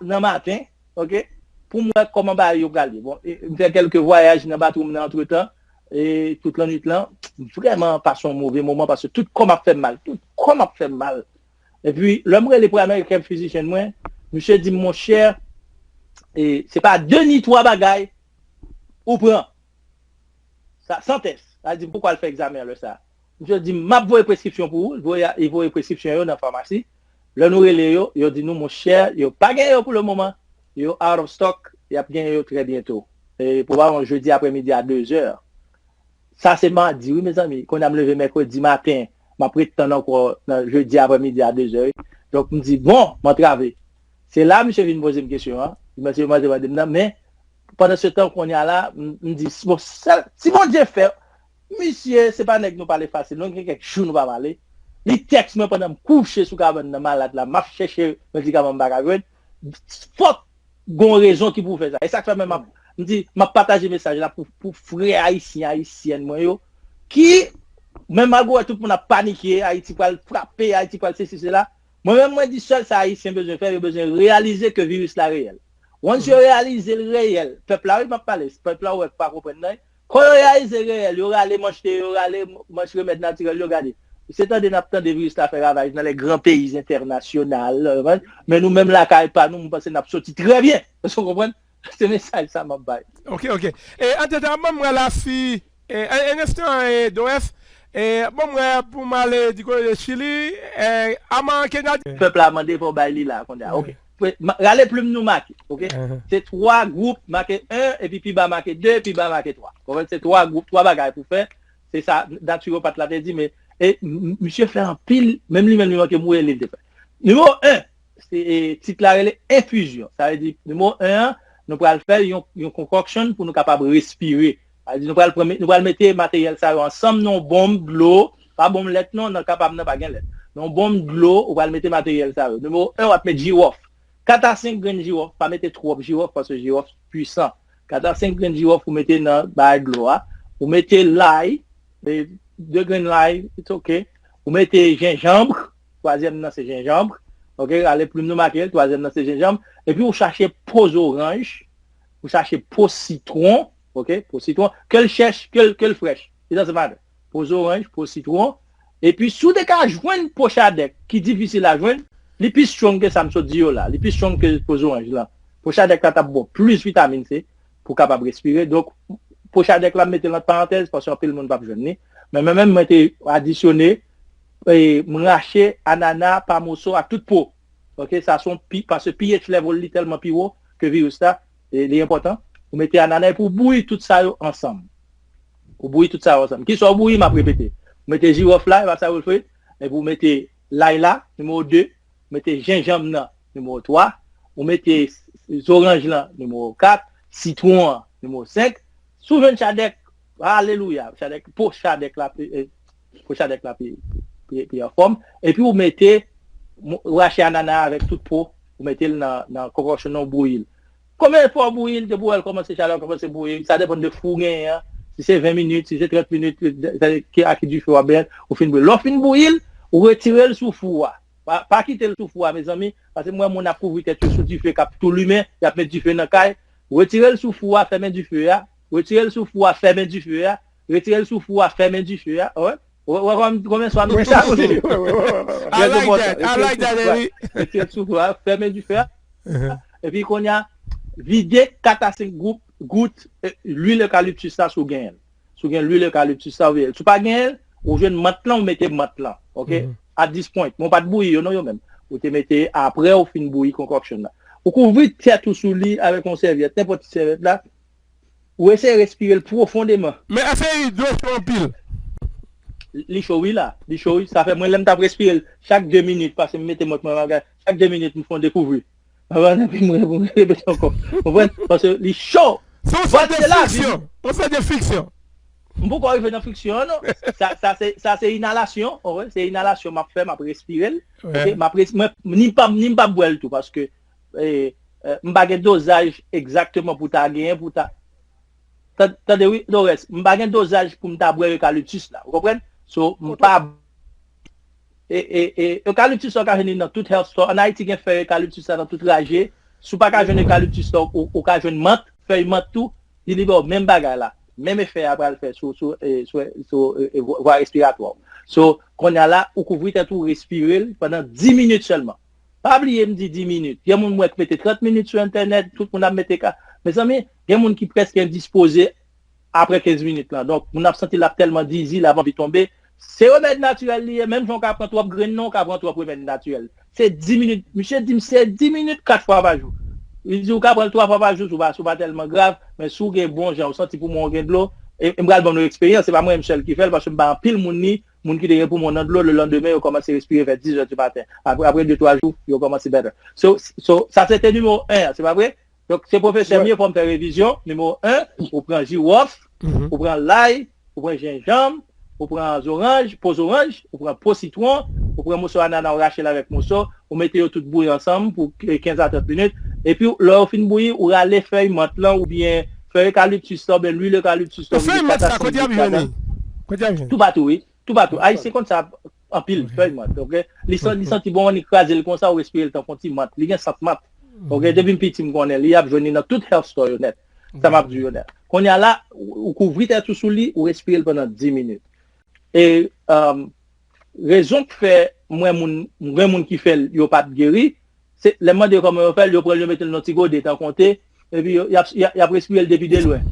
nan maten, ok, pou m wè kòman bagay yo pral ye. Bon, m fè kèlke vwayaj nan bato m nan antretan, e tout lannwit lan, m vrèman pase yon move moman, paske tout kò m ap fè m mal, tout kò m ap fè m mal. Epi, lè m rele premye physician mwen, misye di m, monchè, e, se pa de ni twa bagay ou pran. Sa, san tès. Sa di m, poukwa l fè egzamen an lè sa? Misye di m, m ap voye preskripsyon pou ou, li voye, li voye preskripsyon yo nan famasi. Lè nou rele yo, yo di nou, monchè, yo pa gen yo pou le moman. Yo out of stock, y ap gen yo trè byento. E, pwobableman jedi aprèmidi a de zè. Sa se madi, wi, mezanmi. Kounye a m leve mèkredi maten, m ap ret tann ankò nan jedi aprèmidi a de zè, wi. Donk, m di, bon, m antrave. Se la misye vin poze m kesyon an. Misye mande, mande m nan, men, pandan se tan, kounye a la, m, m di, bon, sèl, si Bondye fè, misye, se pa nèg nou pale fasil, non, gen kèk jou nou pa pale. Li tèks mwen pandan m kouche sou kabann nan malad la, m ap chèche medikaman m pa ka jwenn. Fòk gon rezon ki pou fè sa. E sa k fè menm m ap, m di, m ap pataje mesaj la pou, pou frè ayisyen, ayisyèn mwen yo, ki, menm malgre w wè tout moun ap panike, Ayiti pral frape, Ayiti pral sesi, sela, mwen menm, mwen di sèl sa ayisyen bezwen fè, yo bezwen reyalize ke viris la reyèl. Once yo reyalize l reyèl, pèp la, wi, m ap pale, pèp la, ou wè, k pa konprann nan, kan yo reyalize reyèl, yo rale manch te yo, rale manch remèd natirèl yo, gade. Se tande n ap tande viris la fè ravaj nan les grands pays international, men nou menm lakay pa nou, m panse n ap soti trè byen. Èske w konprann? Se mesaj sa m ap bay. Ok, ok. E, antretan, ban m wè la si, e, en, en instant, e, Dorès, e, ban m wè pou m ale di kote de Chili, e, Aman Kenadi. Pèp la mande pou w bay li la, kounye a. Ok. Rale plim nou make, ok? Se twa gwoup, make en, epi pi ba make de, pi ba make twa. Konprann? Se twa gwoup, twa bagay pou fè. Se sa, natiwopat la te di, men, e, misye fè anpil, menm li menm li manke mouri, li te fè. Nimewo en, se, e, tit la rele enfizyon. Sa vle di, nimewo en an, nou pral fè yon, yon concoction pou nou kapab respire. Sa vle di, nou pral pran, nou pral mete materyèl sa yo ansanm nan yon bonm dlo, pa bonm lèt non, nan kapab nan pa gen lèt. Nan yon bonm dlo, ou pral mete materyèl sa yo. Nimewo en, w ap met jiwòf. Kat a senk grenn jiwòf, pa mete twòp jiwòf paske jiwòf pwisan. Kat a senk grenn jiwòf ou mete nan bagay dlo a. Ou mete lay, e, de grenn lay, it's ok. Ou mete jenjanm, twazyèm nan se jenjanm. Ok, rale plim nou make l, twazyèm nan se jenjanm. Epi ou chache po zoranj, ou chache po sitwon, ok, po sitwon, ke l chèch, ke l, ke l frèch. It doesn't matter. Po zoranj, po sitwon. Epi si w te ka jwenn po chadèk ki difisil a jwenn, li pi strong ke sa m sot di yo la. Li pi strong ke po zoranj lan. Po chadèk la t ap ba w plis vitamin C pou w kapab respire. Donk, po chadèk la, m mete l ant parantèz paske anpil moun p ap jwenn li. Men mwen menm, mwen te adisyone, e, m rache anana pa moso ak tout po. Ok, sa se yon pi, paske pH level li tèlman pi wo ke viris la, e, li enpòtan. Ou mete anana epi w bouyi tout sa yo ansanm. Ou bouyi tout sa yo ansanm. Kisa w bouyi, m ap repete. Ou mete jiwòf la, e pa sa yo fè. Epi ou mete lay la, nimewo de. Ou mete jenjanm nan, nimewo twa. Ou mete zoranj lan, nimewo kat. Sitwon an, nimewo senk. Si w jwenn chadèk, alelouya. Chadèk, po chadèk la, e, po chadèk la pi, pi, pi anfòm. Epi ou mete, ou rache anana avèk tout po, ou mete l nan, nan konkoksyon nan, ou bouyi l. Konbyen fwa w bouyi l, depi w wè l kòmanse, chalè a kòmanse bouyi, sa depann de fou w genyen an. Si se ven minit, si se trant minit, sa ki, a ki dife w ap benyen, ou fin bouyi l. Lè w fin bouyi l, ou retire l sou fou a. Pa, pa kite l sou fou a, mezanmi, paske m wè moun ap kouvri tèt yo sou dife k ap tou limen, y ap met dife nan kay. Retire l sou fou a, fèmen dife a. Retire l sou fou a, fèmen dife a. Retire l sou fou a, fèmen dife a. Wè, wè, wè, kòm, kòm swa nou. Wi, sa, wi, wi, wi, wi. I like that, I like that, Eric. Retire l sou fou a, fèmen dife a. Epi kounye a, vide kat a senk gout, gout, e, lwil ekaliptis la si w genyen l. Si w gen lwil ekaliptis la, ou vide l. Si w pa genyen l, ou jwenn mant lan, ou mete mant lan. Ok? At this point. Men w pa t bouyi yo, non, yo menm. Ou te mete apre ou fin bouyi konkoksyon nan. Ou kouvri tèt ou sou li avèk yon sèvyèt, nenpòt ti sèvyèt la. Ou eseye respire l pwofondeman. Men afè dlo cho anpil. Li cho, wi, la. Li cho, wi. Sa fè mwen, lè m t ap respire l, chak de minit, paske m mete mant mwen bagay, chak de minit, m fè yon dekouvri. Anvan, epi mwen, mwen repete ankò. Konprann? Paske li cho. Se yon sòt de friksyon. Yon sòt de friksyon. M poko rive nan friksyon an, non. Sa, sa se, sa se inalasyon. Ok? Se inalasyon m ap fè, m ap respire l. Ok? M ap res-, mwen, ni m pa, ni m pa bwè l tou, paske, e, e, m pa gen dozaj egzakteman pou ta genyen, pou ta, tan-, tande wi, Dores, m pa gen dozaj pou m ta bwè ekaliptis la. Ou konprann? So, m pa, e, e, e, ekaliptis la ou ka jwenn li nan tout health store. An Ayiti, gen fèy ekaliptis la nan tout raje. Si w pa ka jwenn ekaliptis la, ou, ou ka jwenn mant, fèy mant tou, li, li ba w menm bagay la. Menm efè a pral fè sou, sou, e, sou, sou, e, e, vwa, vwa respiratwa w. So, kounye a la, ou kouvri tèt ou, respire l pandan dis minit sèlman. Pa bliye m di dis minit. Gen moun m wè k mete trant minit sou entènèt, tout moun ap mete ka. Mezanmi, gen moun ki prèske endispoze apre kenz minit lan. Donk, moun ap santi l ap tèlman dizi, l ap anvi tonbe. Se remèd natirèl li ye, menm jan w ka pran twòp grenn nan, w ka pran twòp remèd natirèl. Se dis minit. Misye di m se dis minit kat fwa pa jou. Li di ou ka pran l twa fwa pa jou, si w pa, si w pa tèlman grav, men si w gen bon jan, ou santi poumon w gen dlo, e, e m pral ban nou eksperyans, se pa mwen menm sèl ki fè l, paske m bay anpil moun li, moun ki te gen poumon nan dlo, lelandemen, yo kòmanse respire vè dis è di maten. Apre, apre de twa jou, yo kòmanse better. So, so, sa se te nimewo en an, se pa vre? Donk, se pwofesè m ye, fò m fè revizyon. Nimewo en, ou pran jiwòf, ou pran lay, ou pran jenjanm, ou pran zoranj, po zoranj, ou pran po sitwon, ou pran moso anana, ou rache l avèk moso, ou mete yo tout bouyi ansanm pou ke-, kenz a trant minit. Epi, lè yo fin bouyi, ou rale fèy mant lan oubyen fèy ekaliptis la oubyen lwil ekaliptis la, ou mete kat a senk gout ladan. Kote y ap jwenn li? Toupatou, wi. Toupatou. Ayisyen konn sa anpil, fèy mant, ok? Li san-, li santi bon, li kraze l konsa, ou respire l tankou yon ti mant. Li gen sant mant. Ok, depi m piti m konnen li, y ap jwenn li nan tout health store yo nèt. Sa m ap di yo nèt. Kounye a la, ou, ou kouvri tèt ou sou li, ou respire l pandan dis minit. E, um, rezon k fè mwen moun, mwen moun ki fè l, yo pa t geri, se lè m mande yo kòman yo fè l, yo pran l, yo mete l nan ti gode, tan konte, epi yo, y ap, y ap, y ap respire l depi de lwen.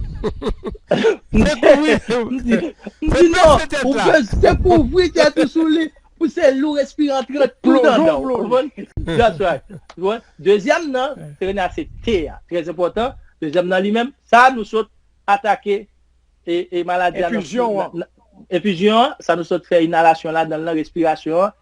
M di, m di, m di non, ou bezwen kouvri tèt ou sou li, pou se li w respire an trant tout anndan w. Konprann? That's right. Konprann? Dezyèm nan, se rele a se te a. Trè enpòtan. Dezyèm nan li menm, sa nou sot atake e, e maladi a nan, enfizyon an, sa nou sot fè inalasyon ladan l lan, respirasyon an.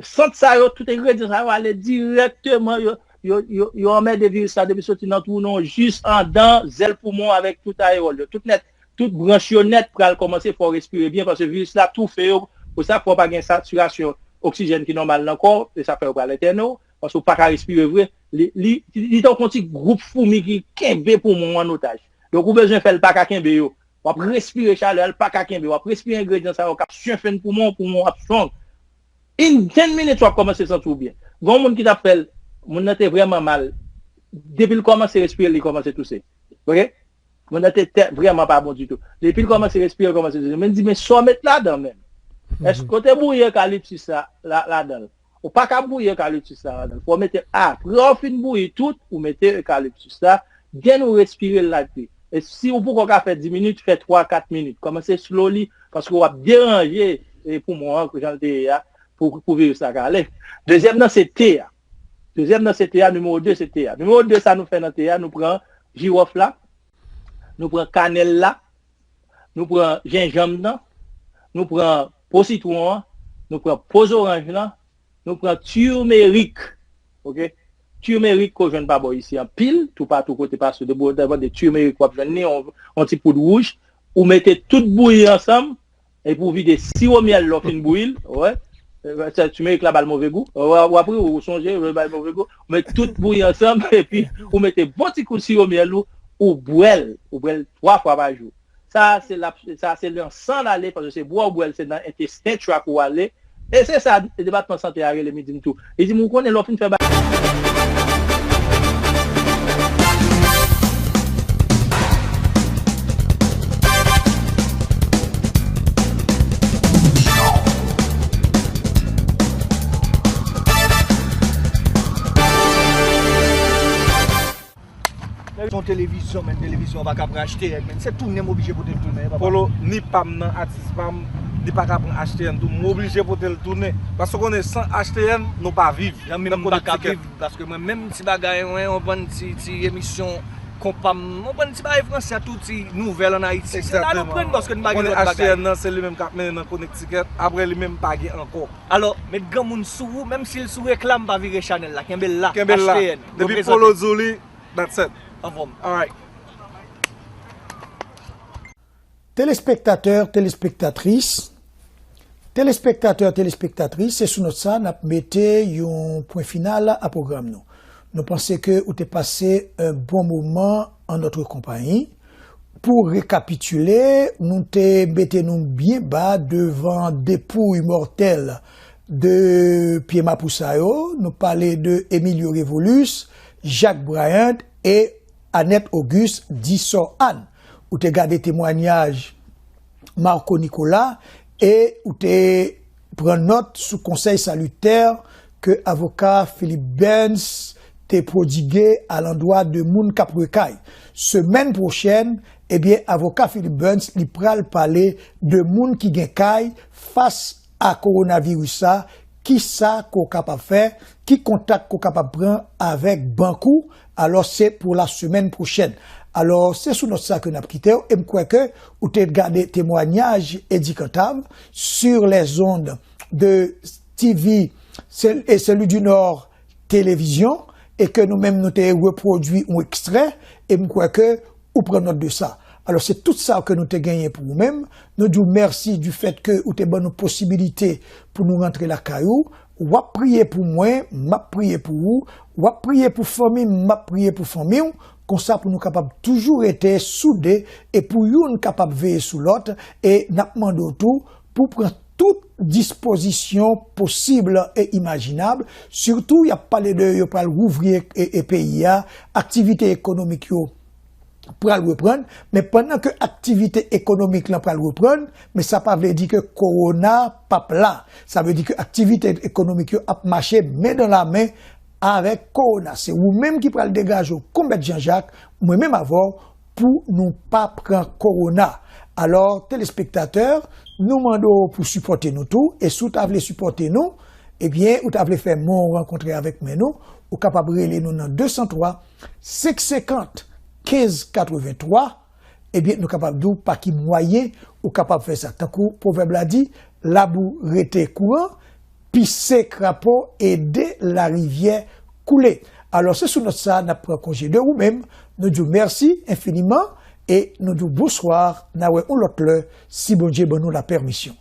Sant sa yo, tout engredyan sa yo ale dirèkteman, yo, yo, yo, yo anmède viris la depi soti nan twou non jis andan zèl poumon avèk tout arewòl yo. Tout nèt, tout branch yo nèt pral kòmanse fè w respire byen paske viris la toufe yo. Pou sa, fò w pa gen satirasyon oksijèn ki nòmal nan kò w, e sa fè yo pral entène w, paske w pa ka respire vre. Li, li, li tankou yon ti gwoup foumi ki kenbe poumon w an otaj. Donk, ou bezwen fè l pa ka kenbe yo. W ap respire chalè a, l pa ka kenbe. W ap respire engredyan sa yo k ap syenfen poumon, poumon w ap strong. In ten minutes, w ap kòmanse santi w byen. Gen yon moun ki t ap fè l, moun nan te vrèman mal. Depi l kòmanse respire, li kòmanse touse. Oke? Moun nan te, te vrèman pa bon ditou. Depi l kòmanse respire, l kòmanse touse. Men di, men sa w met ladan menm? Èske w te bouyi ekalipsis la, la, ladan l? Ou pa ka bouyi ekaliptis la ladan l. Fò w mete, apre w fin bouyi tout, ou mete ekaliptis la, then ou respire l like this. E si ou poko ka fè dis minit, fè twa, kat minit. Kòmanse slowly, paske w ap deranje, e, poumon an, jan l te ye a, pou, pou viris la ka ale. Dezyèm nan, se te a. Dezyèm nan, se te a. Nimewo de, se te a. Nimewo de, sa nou fè nan te a, nou pran jiwòf la, nou pran kanèl la, nou pran jenjanm nan, nou pran po sitwon an, nou pran po zoranj lan, nou pran turmeric. Oke? Turmeric ke w jwenn pa bò isi anpil, toupatou kote pase, depi w tande turmeric, w ap jwenn li, yon, yon ti poud wouj, ou mete tout bouyi ansanm, epi w vide siwo myèl lè w fin bouyi l, wè. E, sa, turmeric la ba l move gou. Wè, w ap ri, ou sonje, l ba l move gou. Ou met tout bouyi ansanm, epi ou mete bon ti kou siwo myèl ou, ou bwè l, ou bwè l twa fwa pa jou. Sa se l ap, sa se nan san l ale, paske se bwè w bwè l, se nan entesten tract ou ale. E se sa depatman sante a rele m, li di m tou. Li di m, ou konnen lè w fin fè bagay. Se yon televizyon, men televizyon pa ka pran achte, men se tounen m oblije pote l tounen, papa. Polo, ni pa m nan, atis pa m, li pa ka pran achte, m tou, m oblije pote l tounen. Paske w konnen, san achte, nou pa viv. Jan menm m pa ka viv, paske mwen menm ti bagay, mwen, yon bann ti, ti emisyon konpa m, yon bann ti bagay franse a, tou ti nouvèl an Ayiti. Se la nou pran, paske n pa gen lòt bagay. Konnen achte nan, se li menm k ap mennen nan Connecticut, apre li menm pa gen ankò. Alò, met granmoun sou ou, menm si l sou reklam, pa vire chanèl la, kenbe l la. Kenbe l la. H T N, depi Polo di w li, that's it. Anfòm. Alright. Telespektatè, telespektatris, telespektatè, telespektatris, se sou nòt sa n ap mete yon pwen final a pwogram nou. Nou panse ke ou te pase yon bon moman an notre compagnie. Pou rekapitile, nou te mete nou byen ba devan depouy mòtèl de pye mapou sa yo. Nou pale de Emilio Revolus, Jacques Bryant e Annette Auguste, Dissort Anne. Ou te gade temwanyaj Marco Nicolas e ou te pran nòt sou konsèy salitè ke avoka Philip Burns te pwodige alandwa de moun k ap lwe kay. Semèn pwochèn, ebyen, avoka Philip Burns, li pral pale de moun ki gen kay fas a kowonaviris sa, kisa ke w kapab fè, ki kontak ke w kapab pran avèk bank ou, alò se pou la semèn pwochèn. Alò, se sou nòt sa ke n ap kite w, e m kwè ke ou te gade temwanyaj Eddie Cantave sur les ondes de T V et Celui du Nord Télévision, e ke nou menm nou te repwodui yon ekstrè, e m kwè ke ou pran nòt de sa. Alò, se tout sa ke nou te genyen pou ou menm. Nou di w mèsi du fait ke ou te ban nou posibilite pou nou rantre lakay ou. W ap priye pou mwen, m ap priye pou ou. W ap priye pou fanmi m, m ap priye pou fanmi w. Konsa pou nou kapab toujou rete soude e pou youn kapab veye sou lòt. E n ap mande w tou pou pran tout dispozisyon posib e imajinab. Sitou, y ap pale de yo pral rouvri e, e, e peyi a, aktivite ekonomik yo pral reprann, men pandan ke aktivite ekonomik lan pral reprann, men sa pa vle di ke kowona p ap la. Sa vle di ke aktivite ekonomik yo ap mache men dan la men avèk kowona. Se ou menm ki pral degaje w kon mèt Janjak, mwen menm avè w, pou nou pa pran kowona. Alò, telespektatè, nou mande w pou sipòte nou tou, e si w ta vle sipòte nou, ebyen, ou ta vle fè men w rankontre avèk men nou, ou kapab rele nou nan de san twa, senk senkant, kenz katrevenntwa, ebyen, nou kapab di w pa ki mwayen ou kapab fè sa. Tankou pwovèb la di, labou rete kouran, pise krapo, ede larivyè koule. Alò, se sou nòt sa a n ap pran konje de ou menm. Nou di w mèsi enfiniman e nou di w bonswa. N a wè yon lòt lè, si Bondye ban nou lapèmisyon.